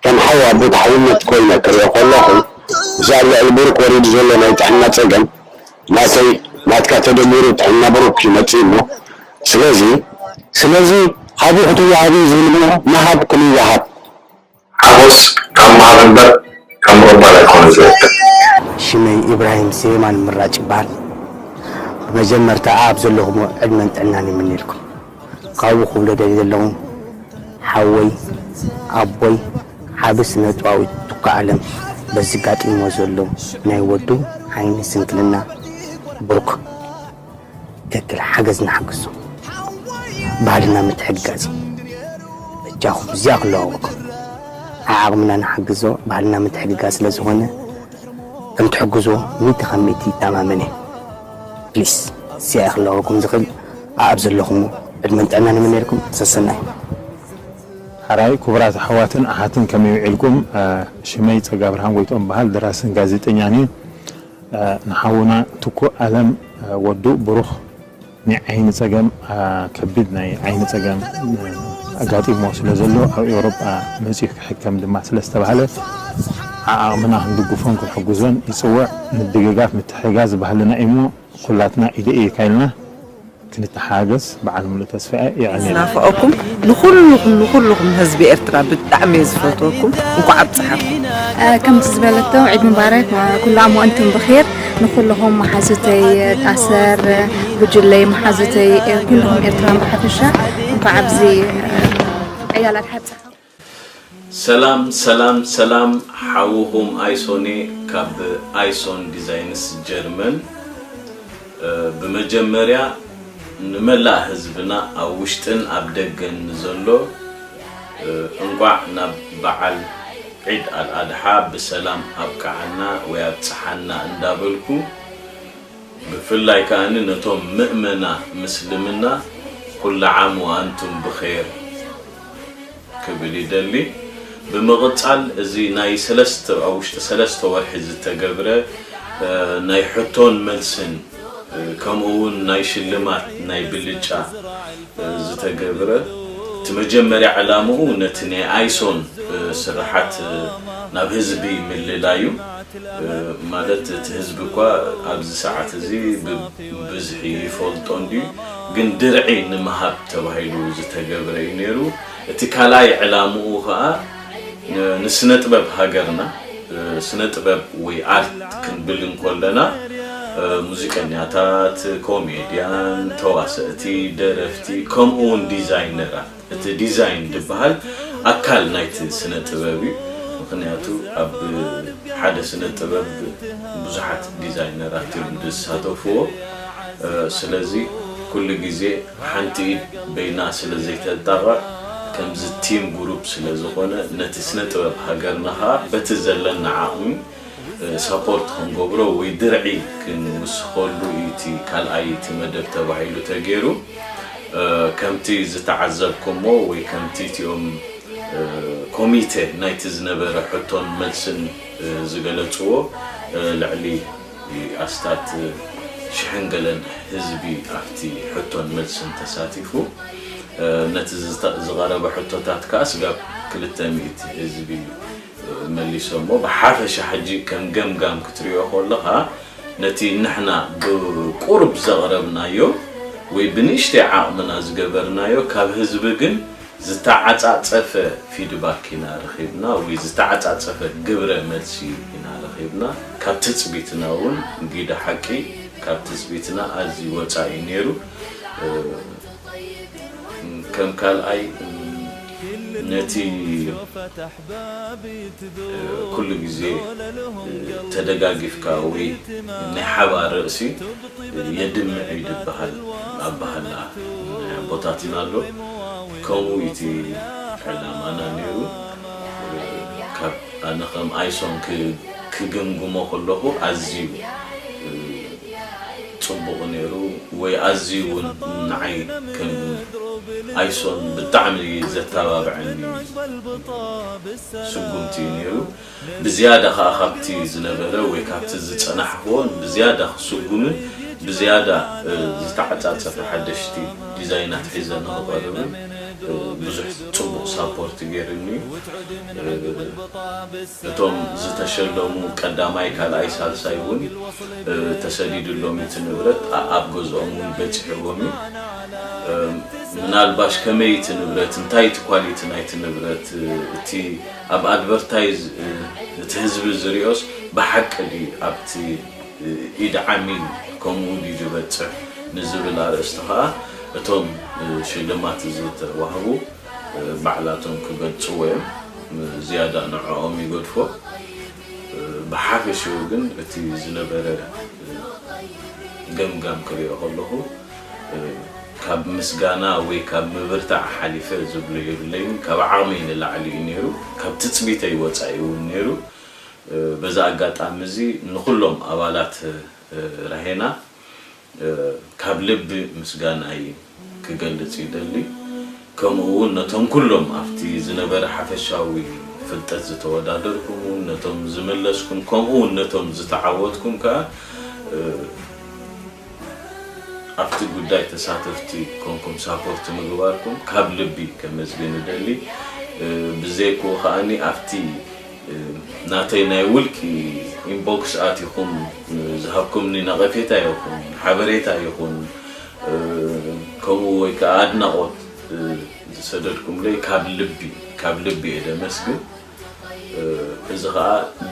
ከም ሓው ኣብ ቦታ ሓውነት ኮይነ ክሪኦ ከለኹ እዚ ኣብ ልዕሊ ብሩክ ወሪዱ ዘሎ ናይ ጥዕና ጸገም ናተይ ናትካ ተደሚሩ ጥዕና ብሩክ ይመጽእ እሞ ስለዚ ስለዚ ሃቡ ክትወሃብ እዩ ዝብል እሞ ምሃብ ክንወሃብ ሓጎስ ካብ ምሃብ እምበር ካብ ምቕባል ኣይኮነን ዝወቅል። ሽመይ ኢብራሂም ስሌማን ምራጭ ይበሃል። ብመጀመርታ ኣብ ዘለኹሞ ዕድመን ጥዕናን ይምነየልኩም። ካብኡ ክብሎ ደልየ ዘለኹ ሓወይ ኣቦይ ዓቢ ስነ ጥበባዊ ቱካ ኣለም በዚ ጋጢምዎ ዘሎ ናይ ወዱ ዓይኒ ስንክልና ብሩክ ትክክል ሓገዝ ንሓግዞ ባህልና ምትሕግጋዝ እዩ በጃኹም እዚኣ ክለዋወኩም ዓዓቕምና ንሓግዞ ባህልና ምትሕግጋዝ ስለዝኾነ ከም ትሕግዞ ሚእቲ ካብ ሚእቲ ይተኣማመን እየ ፕሊስ እዚኣ እየ ክለዋወኩም ዝኽእል ኣኣብ ዘለኹሞ ዕድመን ጥዕናን ይምነየልኩም ሰሰናዩ። ሓራይ ክቡራት ኣሕዋትን ኣሓትን ከመይ ውዒልኩም? ሽመይ ጸጋብርሃን ጎይትኦም እበሃል፣ ደራስን ጋዜጠኛን እየ። ንሓውና ትኩእ ኣለም ወዱ ብሩኽ ናይ ዓይኒ ጸገም፣ ከቢድ ናይ ዓይኒ ጸገም ኣጋጢምዎ ስለ ዘሎ፣ ኣብ ኤውሮጳ መጺኡ ክሕከም ድማ ስለ ዝተባህለ፣ ዓዓቕምና ክንድግፎን ክንሕግዞን ይጽውዕ። ምድግጋፍ ምትሕግጋዝ ባህልና እዩ'ሞ፣ ኩላትና ኢደ ኢድካ ኢልና። ክንተሓገዝ በዓል ሙሉእ ተስፋ እየ። የቐንየለይ። ዝናፍቐኩም ንኹልኹም ንኹልኹም ህዝቢ ኤርትራ ብጣዕሚ እየ ዝፈትወኩም። እንኳዕ ኣብፀሐኩም። ከምቲ ዝበለቶ ዒድ ሙባረክ ኩሉ ዓም ወኣንቱም ብኼር ንኹልኹም መሓዙተይ ጣሰር ጉጅለይ መሓዙተይ ኩልኹም ኤርትራውያን ብሓፈሻ እንኳዕ ኣብዚ ዕያላት ሓብፀ ሰላም ሰላም ሰላም ሓውኹም ኣይሶን እየ ካብ ኣይሶን ዲዛይንስ ጀርመን። ብመጀመርያ ንመላእ ህዝብና ኣብ ውሽጥን ኣብ ደገን ንዘሎ እንቋዕ ናብ በዓል ዒድ ኣልኣድሓ ብሰላም ኣብቅዓና ወይ ኣብጽሓና እንዳበልኩ፣ ብፍላይ ከኣ ነቶም ምእመና ምስልምና ኩሉ ዓም ወኣንቱም ብኼር ክብል ይደሊ። ብምቕጻል እዚ ናይ ሰለስተ፣ ኣብ ውሽጢ ሰለስተ ወርሒ ዝተገብረ፣ እ፣ ናይ ሕቶን መልስን፣ እ፣ ከምኡ እውን ናይ ሽልማት ናይ ብልጫ፣ እ፣ ዝተገብረ፣ እቲ መጀመርያ ዕላምኡ ነቲ ናይ ኣይሶን፣ እ፣ ስራሓት፣ እ፣ ናብ ህዝቢ ምልላይ እዩ። እ፣ ማለት እቲ ህዝቢ እኳ ኣብዚ ሰዓት እዚ ብብዝሒ ይፈልጦ እንድዩ፣ ግን ድርዒ ንምሃብ ተባሂሉ ዝተገብረ እዩ ነይሩ። እቲ ካልኣይ ዕላምኡ ኸኣ፣ እ፣ ንስነ ጥበብ ሃገርና፣ እ፣ ስነ ጥበብ ወይ ኣርት ክንብል እንኮለና፣ እ፣ ሙዚቀኛታት፣ ኮሜድያን፣ ተዋሰእቲ፣ ደረፍቲ፣ ከምኡ እውን ዲዛይነራት። እቲ ዲዛይን ዝበሃል ኣካል ናይቲ ስነ ጥበብ እዩ። ምኽንያቱ ኣብ ሓደ ስነ ጥበብ ብዙሓት ዲዛይነራት እዮም ዝሳተፍዎ። እ፣ ስለዚ ኩሉ ግዜ ሓንቲ ኢድ በይና ስለ ዘይተጣቕዕ፣ ከምዚ ቲም ግሩፕ ስለ ዝኾነ፣ ነቲ ስነ ጥበብ ሃገርና ኸኣ በቲ ዘለና ዓቕሚ፣ እ፣ ሳፖርት ክንገብሮ ወይ ድርዒ ክንውስኸሉ እዩ እቲ ካልኣይ እቲ መደብ ተባሂሉ ተገይሩ። እ፣ ከምቲ ዝተዓዘብኩሞ ወይ ከምቲ እቲኦም፣ እ፣ ኮሚቴ ናይቲ ዝነበረ ሕቶን መልስን፣ እ፣ ዝገለጽዎ፣ እ፣ ልዕሊ ኣስታት ሽሕን ገለን ህዝቢ ኣብቲ ሕቶን መልስን ተሳቲፉ። እ፣ ነቲ ዝተ-፣ ዝቐረበ ሕቶታት ከኣ ስጋብ ክልተ ሚእቲ ህዝቢ፣ እ፣ መሊሶሞ። ብሓፈሻ ሕጂ ከም ገምጋም ክትሪኦ ከለኻ፣ ነቲ ንሕና ብቁሩብ ዘቕረብናዮ ወይ ብንእሽተይ ዓቕምና ዝገበርናዮ፣ ካብ ህዝቢ ግን ዝተዓጻጸፈ ፊድባክ ኢና ረኺብና ወይ ዝተዓጻጸፈ ግብረ መልሲ ኢና ረኺብና። ካብ ትጽቢትና እውን፣ እንግዳ ሓቂ፣ ካብ ትጽቢትና ኣዝዩ ወጻኢ ነይሩ። እ፣ ከም ካልኣይ፣ እ፣ ነቲ፣ እ፣ ኩሉ ግዜ፣ እ፣ ተደጋጊፍካ ወይ ናይ ሓባር ርእሲ የድምዕ እዩ ዝበሃል ኣበሃህላ ናይ ኣቦታትና ኣሎ። ከምኡ እቲ ዕላማና ነይሩ። ካብ ኣነ ከም ኣይሶን ክ-፣ ክግምግሞ ከለኹ ኣዝዩ፣ እ፣ ጽቡቕ ነይሩ፣ ወይ ኣዝዩ እውን ንዓይ ከም ኣይሶን ብጣዕሚ ዘተባብዐኒ ስጉምቲ እዩ ነይሩ። ብዝያዳ ኸኣ ካብቲ ዝነበረ ወይ ካብቲ ዝጸናሕክዎ ብዝያዳ ክስጉምን ብዝያዳ፣ እ፣ ዝተዓጻጸፈ ሓደሽቲ ዲዛይናት ሒዘ ንኽቐርብን፣ እ፣ ብዙሕ ጽቡቕ ሳፖርት ገይሩኒ እዩ። እ፣ እቶም ዝተሸለሙ ቀዳማይ፣ ካልኣይ፣ ሳልሳይ እውን፣ እ፣ ተሰዲዱሎም እቲ ንብረት፣ ኣ-፣ ኣብ ገዝኦም እውን በጺሕዎም እዩ። እ፣ ምናልባሽ ከመይ እቲ ንብረት፣ እንታይ እቲ ኳሊቲ ናይቲ ንብረት፣ እ፣ እቲ ኣብ ኣድቨርታይዝ፣ እ፣ እቲ ህዝቢ ዝሪኦስ ብሓቂ ድዩ ኣብቲ፣ እ፣ ኢድ ዓሚል ከምኡ ድዩ ዝበጽሕ ንዝብል ኣርእስቲ ኸኣ እቶም፣ እ፣ ሽልማት ዝተዋህቡ፣ እ፣ ባዕላቶም ክገልጽዎ እዮም። እ፣ ዝያዳ ንዕኦም ይገድፎ። እ፣ ብሓፈሽኡ ግን እቲ ዝነበረ፣ እ፣ ገምጋም ክሪኦ ከለኹ፣ እ፣ ካብ ምስጋና ወይ ካብ ምብርታዕ ሓሊፈ ዝብሎ የብለይን። ካብ ዓቕመይ ንላዕሊ እዩ ነይሩ። ካብ ትጽቢተይ ወጻኢ እውን ነይሩ። እ፣ በዚ ኣጋጣሚ እዚ ንኹሎም ኣባላት፣ እ፣ ራሄና፣ እ፣ ካብ ልቢ ምስጋናይ ክገልጽ ይደሊ። ከምኡ እውን ነቶም ኩሎም ኣብቲ ዝነበረ ሓፈሻዊ ፍልጠት ዝተወዳደርኩም እውን፣ ነቶም ዝመለስኩም፣ ከምኡ እውን ነቶም ዝተዓወትኩም ከኣ፣ እ፣ ኣብቲ ጉዳይ ተሳተፍቲ ኮንኩም ሳፖርት ምግባርኩም ካብ ልቢ ከመስግን እደሊ። እ፣ ብዘይክኡ ከኣኒ ኣብቲ፣ እ፣ ናተይ ናይ ውልቂ ኢንቦክስ ኣቲኹም፣ እ፣ ዝሃብኩምኒ ነቐፌታ ይኹን ሓበሬታ ይኹን፣ እ፣ ከምኡ ወይ ከኣ ኣድናቖት፣ እ፣ ዝሰደድኩምለይ ካብ ልቢ፣ ካብ ልቢ እየ ደመስግን። እ፣ እዚ ኸኣ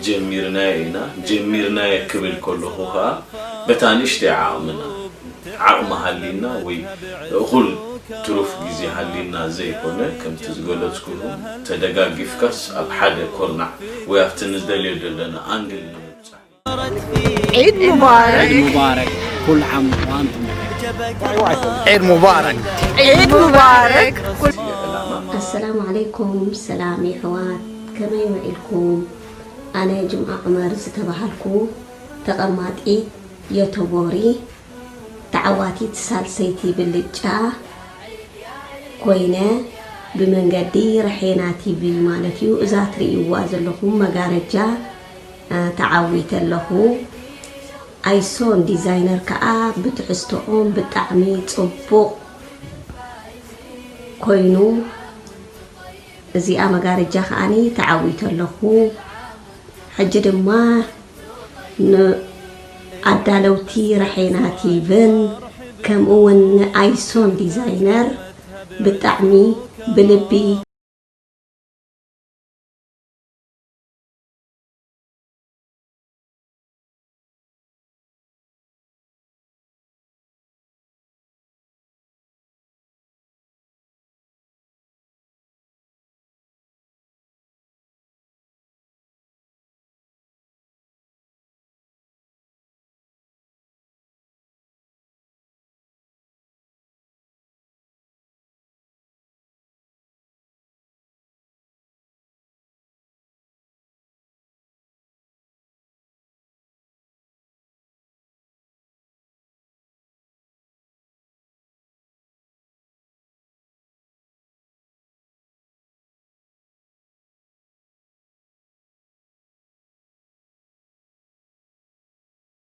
ጀሚርናዮ ኢና። ጀሚርናዮ ክብል ከለኹ ኸኣ በታ ንእሽተይ ዓቕምና፣ ዓቕሚ ሃሊና ወይ እኹል ትሩፍ ግዜ ሃሊና ዘይኮነ፣ ከምቲ ዝገለጽኩኹም፣ ተደጋጊፍካስ ኣብ ሓደ ኮርናዕ ወይ ኣብቲ ንደልዮ ዘለና ኣንግል ንምብጻሕ። عيد مبارك. عيد مبارك. كل عام وأنتم بخير. عيد مبارك. عيد مبارك. እዚ ዕላማ ሰላም ዓለይኩም፣ ሰላም የሕዋት፣ ከመይ ውዒልኩም? ኣነ ጅምዓ ዑመር ዝተባሃልኩ፣ ተቐማጢት ዮቶቦሪ፣ ተዓዋቲት ሳልሰይቲ ብልጫ ኮይነ፣ ብመንገዲ ረሄና ቲቪ ማለት እዩ። እዛ ትርእይዋ ዘለኹም መጋረጃ፣ እ፣ ተዓዊተ ኣለኹ። ኣይሶን ዲዛይነር ከኣ ብትሕዝቶኦም ብጣዕሚ ጽቡቕ ኮይኑ፣ እዚኣ መጋረጃ ከኣኒ ተዓዊተ ኣለኹ። ሕጂ ድማ ንኣዳለውቲ ረሄና ቲቪን ከምኡ እውን ንኣይሶን ዲዛይነር ብጣዕሚ ብልቢ